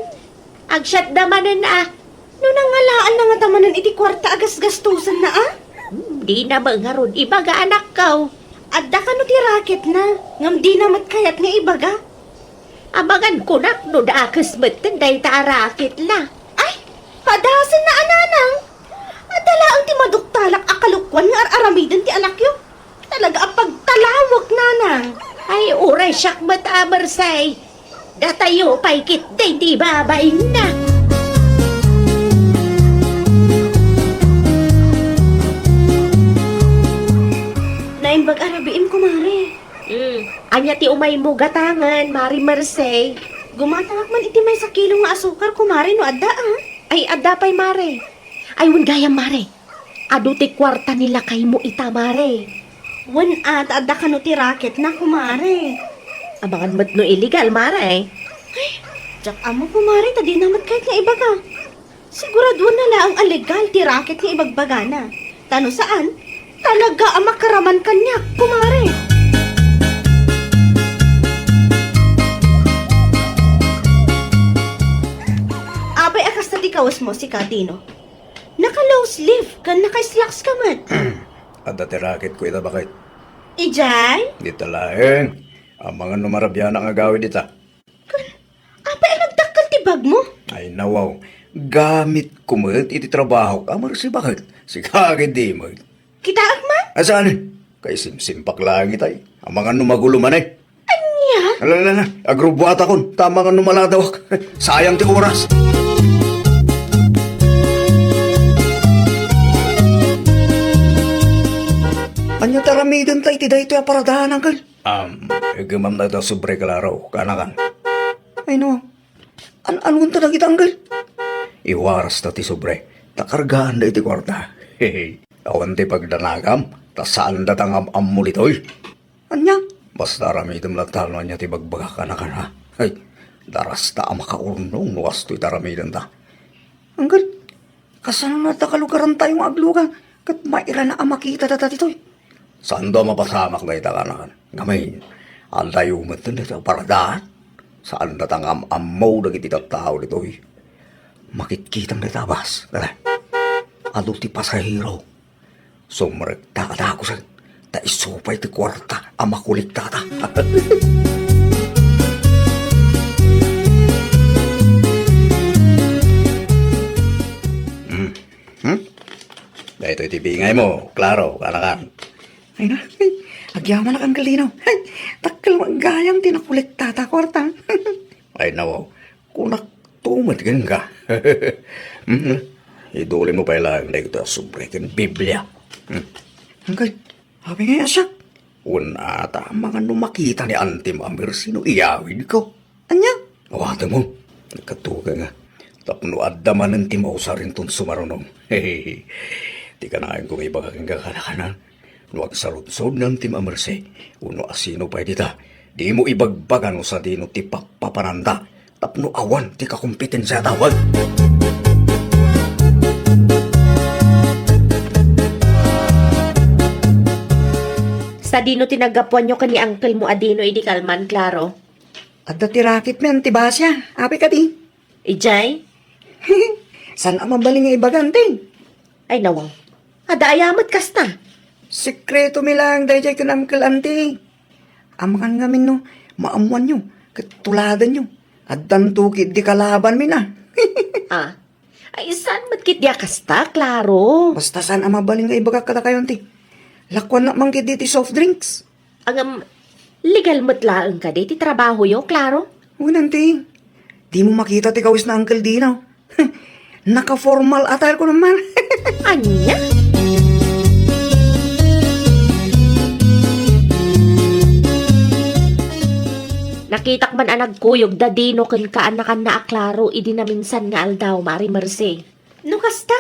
Agsiatda manen a. No nangalaanna ngata manen iti kuarta a gasgastosanna a? Hmm, dina met ngarud ibaga, anakko. Adda kano ti racketna, ngem dina met kayat nga ibaga. Amangan kunak no dakes metten dayta a racketna. Ay, padasenna a, Nanang. Adda laeng ti maduktalak a kalokuan nga ar-aramiden ti anakyo. Talaga a pagtalawek, Nanang. Ay, uray siak met a Mercy. Datayo pay ketdi ti babainna. Naimbag a rabiim, kumare. Hmm. Ania ti umaymo gatangen, Mare Mercy? Gumatangak man iti maysa kilo nga asukar, kumare, no adda, a? Ay, adda pay, Mare. Ay, wen gayam, Mare. Adu ti kuarta ni lakaymo ita, Mare. Wen a, ta adda kano ti racketna, kumare. Amangan met no illegal, Mare. Ay, diak ammo, kumare, ta dina met kayat nga ibaga. Siguraduanna laeng a legal ti racket nga ibagbagana. Ta no saan, talaga a makaraman kaniak, kumare. Apay a kasta ti kawesmo, sika, Dino? Naka-loose leaf, ken naka-slacks ka met. Adda ti racketko ita, baket. Idiay? Dita laeng. Amangan no marabianak nga agawid ita. Apay a nagdakkel ti bagmo? Ay, nawaw. Gamitko met iti trabahok a Mercy, baket. Sika ketdi met. Kitaek man? Asaan? Kaisimsimpak laeng itay. Amangan no magulo man, eh. Ania? Ala, ala, ala. Agrubuatakon. Amangan no maladawak. Sayang ti oras. Ania ti aramidenta iti daytoy a paradanan, Uncle? Am, igemamna ita sobre, Claro, kanakan. Ay, no. An-, anonta dagita, Uncle? Iwarasta ti sobre, ta kargaanda iti kuarta. Awan ti pagdanagam, ta saandata nga am-ammo ditoy. Ania? Basta aramidem latta no ania ti ibagbagak, kanakan, ha? Ay, darasta a makaurnong no kastoy ti aramidenta. Uncle, kasano adda kalugarantayo nga aglugar ket mairana a makita data ditoy? Saanda a mapasamak dayta, kaanakan. Ngamin, aldayo met dayta a paradaan. Saanda ta ngam-ammo dagiti tattao ditoy. Makitkitam dayta a bus. Dala. Adu ti pasahero. Sumrekta kadakusen. Ta isu pay ti kuarta a makolektata. Hmm. Hmm? Daytoy ti bingaymo, Claro, kaanakan. Ay na, agyamanak, Uncle Dino. Ay, dakkel met gayam ti nakolektata a kuarta. Ay, nawaw, kunakto met kenka. Hmm? Idulinmo pay laeng daytoy a sobre ken Biblia. Hmm. Uncle, apay ngay a siak? Wen ata, amangan no makita ni Antim a Mercy no iyawidko. Ania? Awatenmo. Nagkadto ka nga. Tapno adda manen ti mausar inton sumarunong. Ti kanaenko nga ibaga kenka, kaanakan. No agsaludsod ni Antim a Mercy, wenno asino pay dita, dimo ibagbaga no sadino ti pappapananda. Tapno awan ti kakompetensiada, wen. Sadino ti naggapuanyo ken ni uncle mo a Dino idi kalman, Claro? Adda ti racket mi, Auntie Basia. Apay kadi? Idiay? Saan a mabalin nga ibaga, Auntie? Ay, nawaw. Adda aya met kasta? Sekreto mi laeng daydiay ken Uncle, Auntie. Amangan ngamin no maammoanyo ket tuladanyo. Addanto ketdi kalaban mi na. Ah. Ay, saan met ketdi a kasta, Claro? Basta saan a mabalin nga ibagak kadakayo, Auntie. Lakuannak man ketdi ti soft drinks. Ngem, legal met laeng kadi ti trabahoyo, Claro? Wen, Auntie. Dimo makita ti kawes ni Uncle Dino. Naka-formal attire ko naman. Ania? Nakitak man a nagkuyog da Dino ken kaanakanna a Claro idi naminsan nga aldaw, Mare Mercy. No kasta,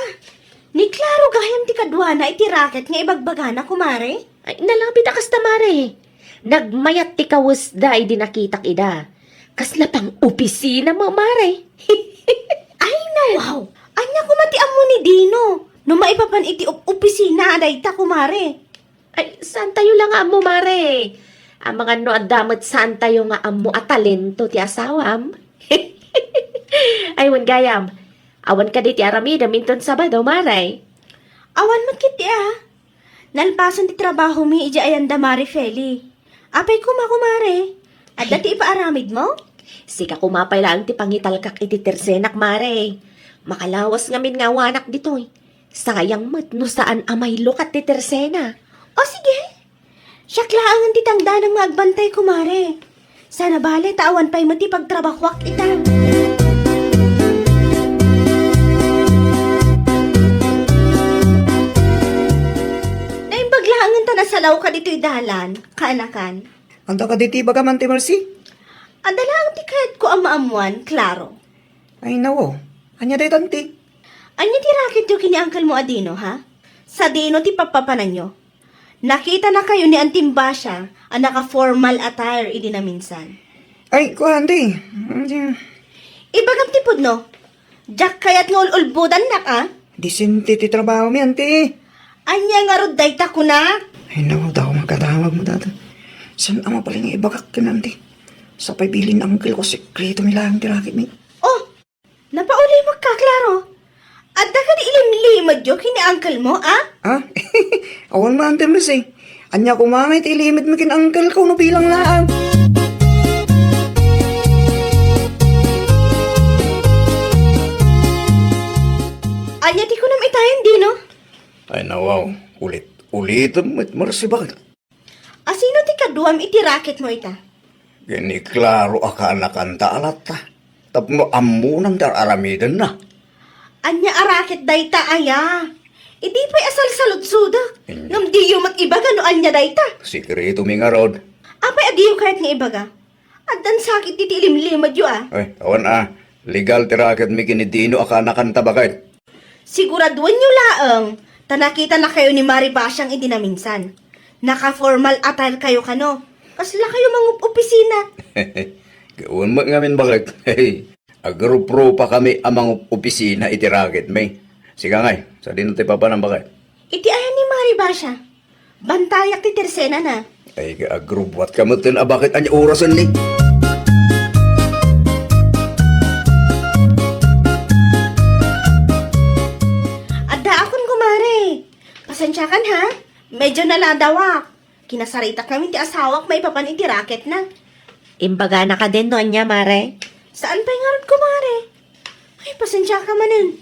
ni Claro gayam ti kaduana iti racket nga ibagbagana, kumare? Ay, nalabit a kasta, Mare. Nagmayat ti kawesda idi nakitak ida. Kasla pang-opisina met, Mare. Ay, nawaw! Ania koma ti ammo ni Dino no maipapan iti op-, opisina a dayta, kumare? Ay, saantayo la nga ammo, Mare. Amangan no adda met saantayo nga ammo a talento ti asawam. Ay, wen gayam, awan kadi ti aramidem inton Sabado, Mare? Awan met ketdi a. Nalpasen ti trabahomi idiay ayan da Mare Feli. Apay koma, kumare? Adda ti ipaaramidmo? Sika koma pay laeng ti pangitalkak iti tersenak, Mare. Makalawas ngamin nga awanak ditoy. Sayang met no saan a mailukat ti tersena. O sige. Siak laengen ti tangdanam nga agbantay, kumare. Sana bale ta awan pay met ti pagtrabahoak ita. Naimbag laengen ta nasalawka ditoy dalan, kaanakan. Adda kadi ti ibagam, Auntie Mercy? Adda laeng ti kayatko a maammoan, Claro. Ay, nawaw. Ania dayta, Auntie? Ania ti racketyo ken ni uncle mo a Dino, ha? Sadino ti pappapananyo? Nakitanakayo ni Auntie Basia a naka-formal attire idi naminsan. Ay, kuan, Auntie. Ibagam ti pudno. Diak kayat nga ul-ulbodannak, a? Disente ti trabahomi, Auntie. Ania ngarud dayta kunak? Ay, naku, dako makadamag mo data. Saan a mabalin nga ibagak ken Auntie? Sapay bilin ni uncle ko, sekreto mi laeng ti racketmi. Oh, napaulimekka, Claro. Adda kadi ilimlimedyo ken ni uncle mo, a? Ah? Awan man, Auntie Mercy. Ania koma ngay ti ilimedmi ken uncle ko no bilang laeng? Ania ti kunam itayen, Dino? Ay, nawaw. Ulit-ulitem met, Mercy, baket. Asino ti kaduam iti racketmo ita? Ken ni Claro a kaanakanta a latta. Tapno ammona ti ar-aramidenna. Ania a racket dayta aya? Idi pay a salsaludsodak. Anya? Ngem diyo met ibaga no ania dayta. Sekreto mi ngarud. Apay a diyo kayat nga ibaga? Addan sakit iti ilimlimedyo, a. Ay, awan, a. Legal ti racketmi ken ni Dino a kaanakanta, baket. Siguraduenyo laeng ta nakitanakayo ni Mari Basiang idi naminsan. Naka-formal attire kayo kano. Kasla kayo mangup-opisina. Gawan met ngamin, baket. Hey, agruprupa kami a mangup-opisina iti racketmi. Sika ngay, sadino ti papanam, baket? Iti ayan ni Mari Basia. Bantayak ti tersenana. Ay, agrubwat ka metten a bakit ania orasen ni? Addaakon, kumare. Pasensiakan, ha? Medyo naladawak. Kinasaritak ngamin ti asawak maipapan iti racketna. Imbagana kadin no ania, mare? Saan pay ngarud, kumare? Ay, pasensiaka manen.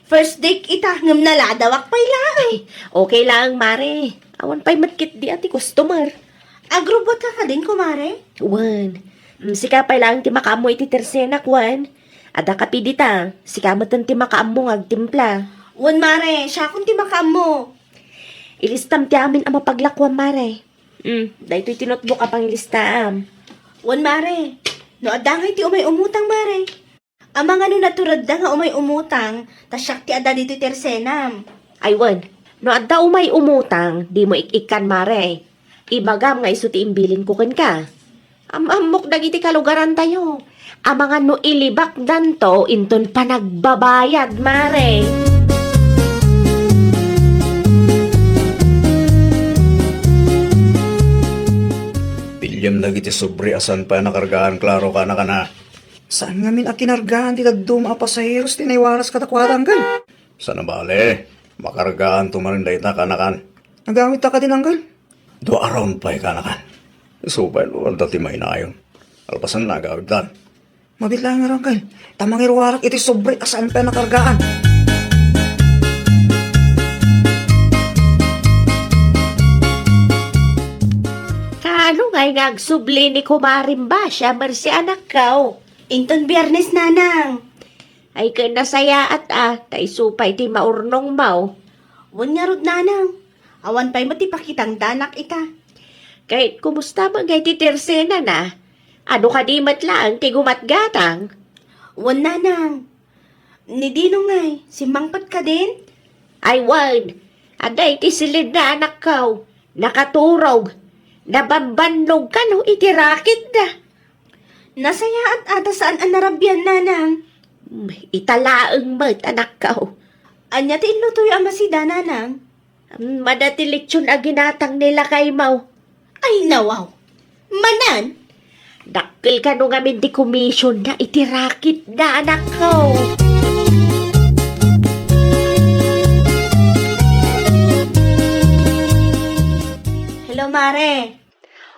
First date ita, ngem naladawak pay laeng. Okay lang, mare. Awan pay met ketdi a ti customer. Agrubwat ka kadin, kumare? Wen. Mm, sika pay laeng ti makaammo iti tersenak, wen. Adda kape dita. Sika metten ti makaammo nga agtimpla. Wen, mare. Siakon ti makaammo. Ilistam ti amin a mapaglakuam, mare. Mm, daytoy ti notebook a pangilistaam. Wen, mare. No adda ngay ti umay umutang, mare. Amangan no naturedda nga umay umutang, ta siak ti adda ditoy tersenam. Ay wen, no adda umay umutang, dimo ik-ikkan, mare. Ibagam nga isu ti imbilinko kenka. Am-ammok dagiti kalugarantayo. Amangan no ilibakdanto inton panagbabayad, mare. Piliem dagiti sobre a saan pay a nakargaan, Claro, kanakan a. Saan ngamin a kinargaan ti dadduma a pasaheros ti naiwaras kadakuada, Angkel? Saan a bale, makargaanto manen dayta, kanakan. Nagawidta kadin, Angkel? Dua a round pay, kanakan. Isu pay no adda ti mainayon. Kalpasanna, agawidtan. Mabiit laeng ngarud, Angkel. Ta mangiruarak iti sobre a saan pay a nakargaan. Kaano ngay nga agsubli ni Kumarem Basia, Mercy, anakko? Inton Biernes, nanang. Ay, ket nasayaat a, ta isu pay ti maurnongmo. Wen ngarud, nanang. Awan pay met ti pakitangdanak ita. Ket kumusta met ngay ti tersenana? Adu kadi met laeng ti gumatgatang? Wen, nanang. Ni Dino ngay, simmangpet kadin? Ay wen, adda iti silinna, anakko. Nakaturog. Nabambannog kano iti raketda. Nasayaat a ta saan a narabian, nanang. Hmm, ita laeng met, anakko. Ania ti inlutoyo a masida, nanang? Hmm, adda ti lechon a ginatang ni lakaymo. Ay, nawaw. Manan? Dakkel kano ngamin ti commissionna iti raketda, anakko. Hello, mare.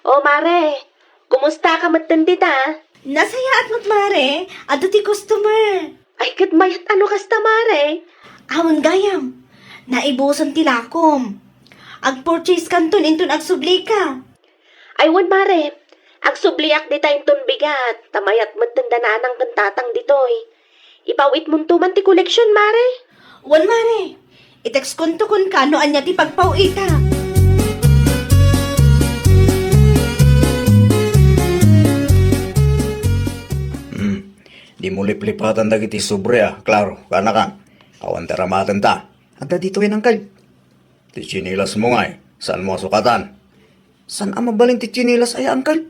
O, mare, kumusta ka metten dita? Nasayaat met, mare. Adda ti customer. Ay, ket mayat a no kasta, mare. Awan gayam. Naibusen ti lakom. Agpurchase kanton inton agsublika. Ay, wen, mare. Agsubliak dita inton bigat. Ta mayat metten da nanang ken tatang ditoy. Ipaw-itmonto man ti koleksion, mare. Wen, mare. I-text konto kenka no ania ti pagpaw-ita. Hmm. Dimo liplipatan dagiti sobre a, Claro, kanakan. Awan ti aramatenta. Adda ditoyen, Angkel. Ti tsinelasmo ngay, saanmo a sukatan? Saan a mabalin ti tsinelas aya, Angkel?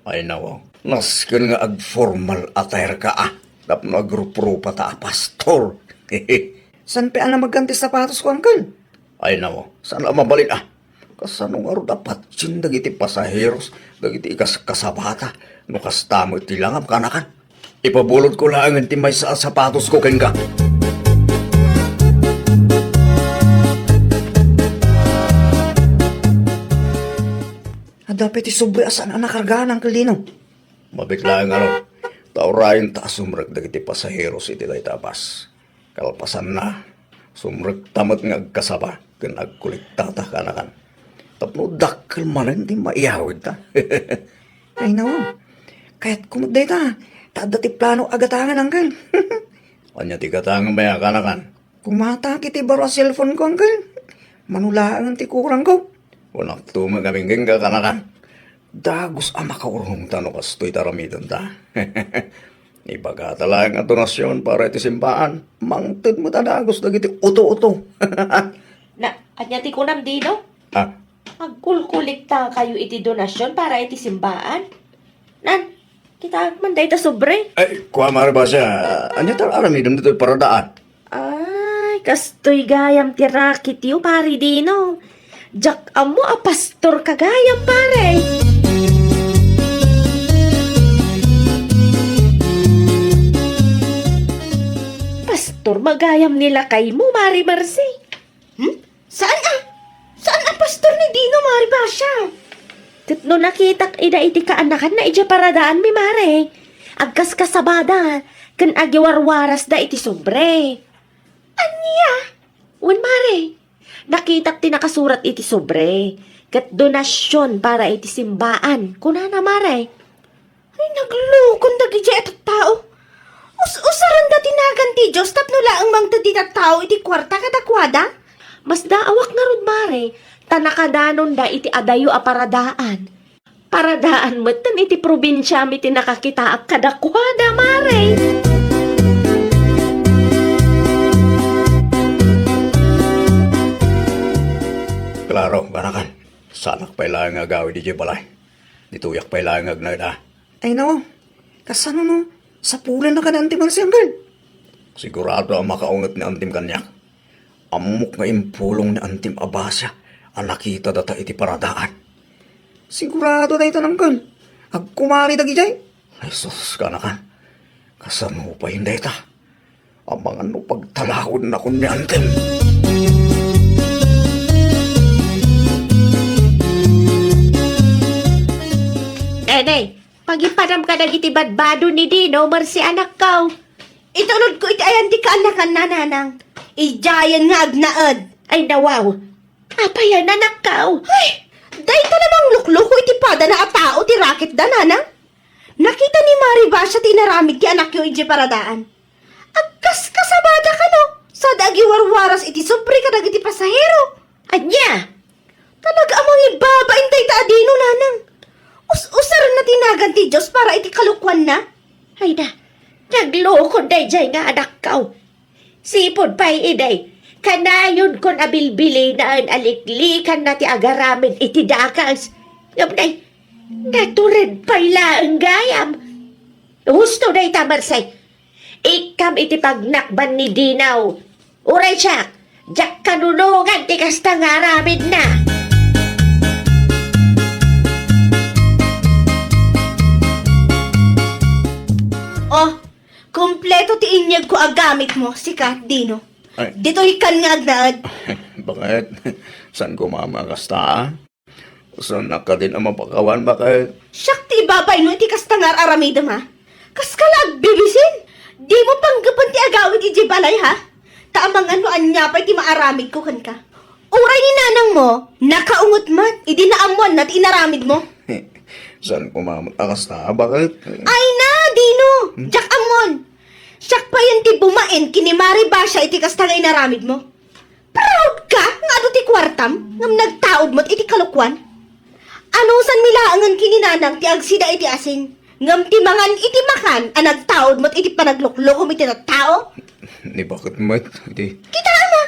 Ay, nawaw. Nasken nga agformal attire ka, a. Tapno agruprupa ta a pastor. Saan pay a namaggan ti sapatosko, Angkel? Ay, nawaw. Saan a mabalin, a. Kasano ngarud a patien dagiti pasaheros, dagiti ikaskasabata, no kasta met ti langam, kanakan? Ipabulotko laengen ti maysa a sapatosko kenka. Adda pay ti sobre a saan a nakargaan, Angkel Dino. Mabiit laeng ngarud. Ta urayenta a sumrek dagiti pasaheros iti dayta a bus. Kalpasanna, sumrekta met nga agkasaba ken agkolektata, kanakan. Tapno dakkel manen ti maiyawidta. Ay, nawaw. Kayatko met dayta. Ta adda ti plano a gatangen, Angkel. Ania ti gatangen, maya, kanakan? Kumatak iti baro a cellphone ko, Angkel. Mano laeng ti kurangko. Kunakto met ngamin kenka, kanakan. Dagus a makaurnongta no kastoy ti aramidenta. Ibagata laeng a donasion para iti simbaan. Mangted met a dagus dagiti uto-uto. Na, ania ti kunam, Dino? Ah. Agkolkolektakayo iti donasion para iti simbaan? Nan, kitaek man dayta sobre. Ay, kua, Mare Basia, ania ti aramidem ditoy paradaan? Ay, kastoy gayam ti raketyo, Pari Dino. Diak ammo a pastor ka gayam, Mare. Pastor met gayam ni lakaymo, Mare Marci. Hmm? Saan a? Saan a pastor ni Dino, Mare Basia? Ket no nakitak ida iti kaanakanna idiay paradaanmi, Mare, agkaskasabada ken agiwarwarasda iti sobre. Ania? Wen, Mare. Nakitak ti nakasurat iti sobre, ket donasion para iti simbaan, kunana, Mare. Ay, naglukon dagiti a tattao. Us-usarenda ti nagan ti Dios tapno laeng mangted ti tattao iti kuarta kadakuada? Masdaawak ngarud, Mare, ta nakadanonda iti adayo a paradaan. Paradaan metten iti probinsiami ti nakakitaak kadakuada, Mare. Claro, kaanakan. Saanak pay laeng nga agawid idiay balay. Ditoyak pay laeng nga agnaed, a. Ay, no. Kasano no? Sapulennaka ni Auntie Marci, angkel. Sigurado a makaunget ni Auntie kaniak. Ammok nga impulong ni Auntie a Basia a nakitada ta iti paradaan. Sigurado dayta, angkel. Agkumari dagidiay. Jesus, kaanakan. Kasano pay dayta? Amangan no pagtalakudnakon ni Auntie. Nene, pagipadam ka dagiti badbado ni Dino, Marci, anakko. Itulodko iti ayan ti kaanakanna, nanang. Idiayen nga agnaed. Ay, nawaw. Apay a, anakko? Ay, dayta la manglukloko iti padana a tao ti raketda, nanang. Nakita ni Mare Basia ti inaramid ti anakyo idiay paradaan. Agkaskasabada kano, sada agiwarwaras iti sobre kadagiti pasahero. Ania? Talaga a mangibabain dayta a Dino, nanang. Us-usarenna ti nagan ti Dios para iti kalokuanna. Ay da, naglukod daydiay nga anakko. Sipud pay idi, kanayonko a bilbilinaen a liklikanna ti agaramid iti dakes. Ngem nay, natured pay laeng gayam. Husto dayta, Marci. Ikkam iti pagnakban ni Dino. Uray siak, diak kanunongan ti kasta nga aramidna. Oh, kompleto ti inyegko a gamitmo, sika, Dino. Ay. Ditoy kan nga agnaed. Bakit? Saan ko mama kasta, a? Saan nakadin a mapakawan, bakit? Siak ti ibabaymo iti kasta nga ar-aramidem, ha? Kaska la agbibisin? Dimo panggepen ti agawid idiay balay, ha? Ta amangan no ania pay ti maaramidko kenka. Uray ni nanangmo, nakaunget met idi naammoanna ti inaramidmo. Saan ko mama kasta, bakit? Ay na, Dino! Hmm? Diak ammon! Siak payen ti bumain ken ni Mare Basia iti kasta nga inaramidmo. Proud ka nga adu ti kuartam, ngem nagtaud met iti kalokuan? Anusanmi laengen ken ni nanang ti agsida iti asin, ngem ti mangan iti makan a nagtaud met iti panagluklukom iti tattao? Ni bakit met, di? Kitaem a,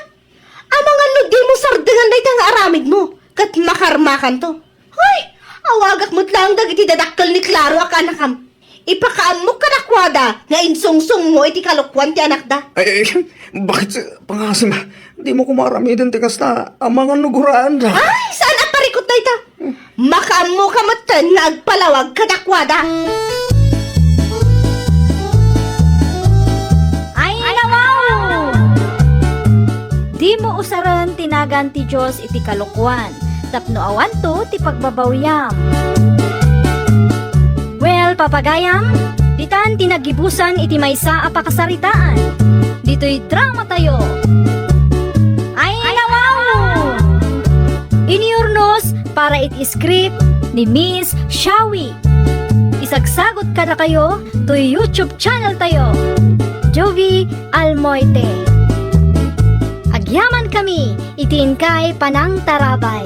amangan no dimo sardengan dayta nga aramidmo, ket makarmakanto. Hoy, awagak met laeng dagiti dadakkel ni Claro a kaanakam. Ipakaammok kadakuada nga insungsongmo iti kalokuan ti anakda. Ay, ay, bakit sa pangasim? Dimo koma aramiden ti kasta. Amangan no guraanda. Ay, saan a parikut dayta? Makaammoka metten nga agpalawag kadakuada. Ay, nawaw! Dimo usaren ti nagan ti Dios iti kalokuan. Tapno awanto ti pagbabawiam. Well, papagayam, ditan ti naggibusan iti maysa a pakasaritaan. Ditoy dramatayo. Ay, nawaw! Iniurnos para iti script ni Miss Shawi. Isagsagot kadakayo toy YouTube channel tayo, Jovie Almoite. Agyamankami iti inkay panangtarabay.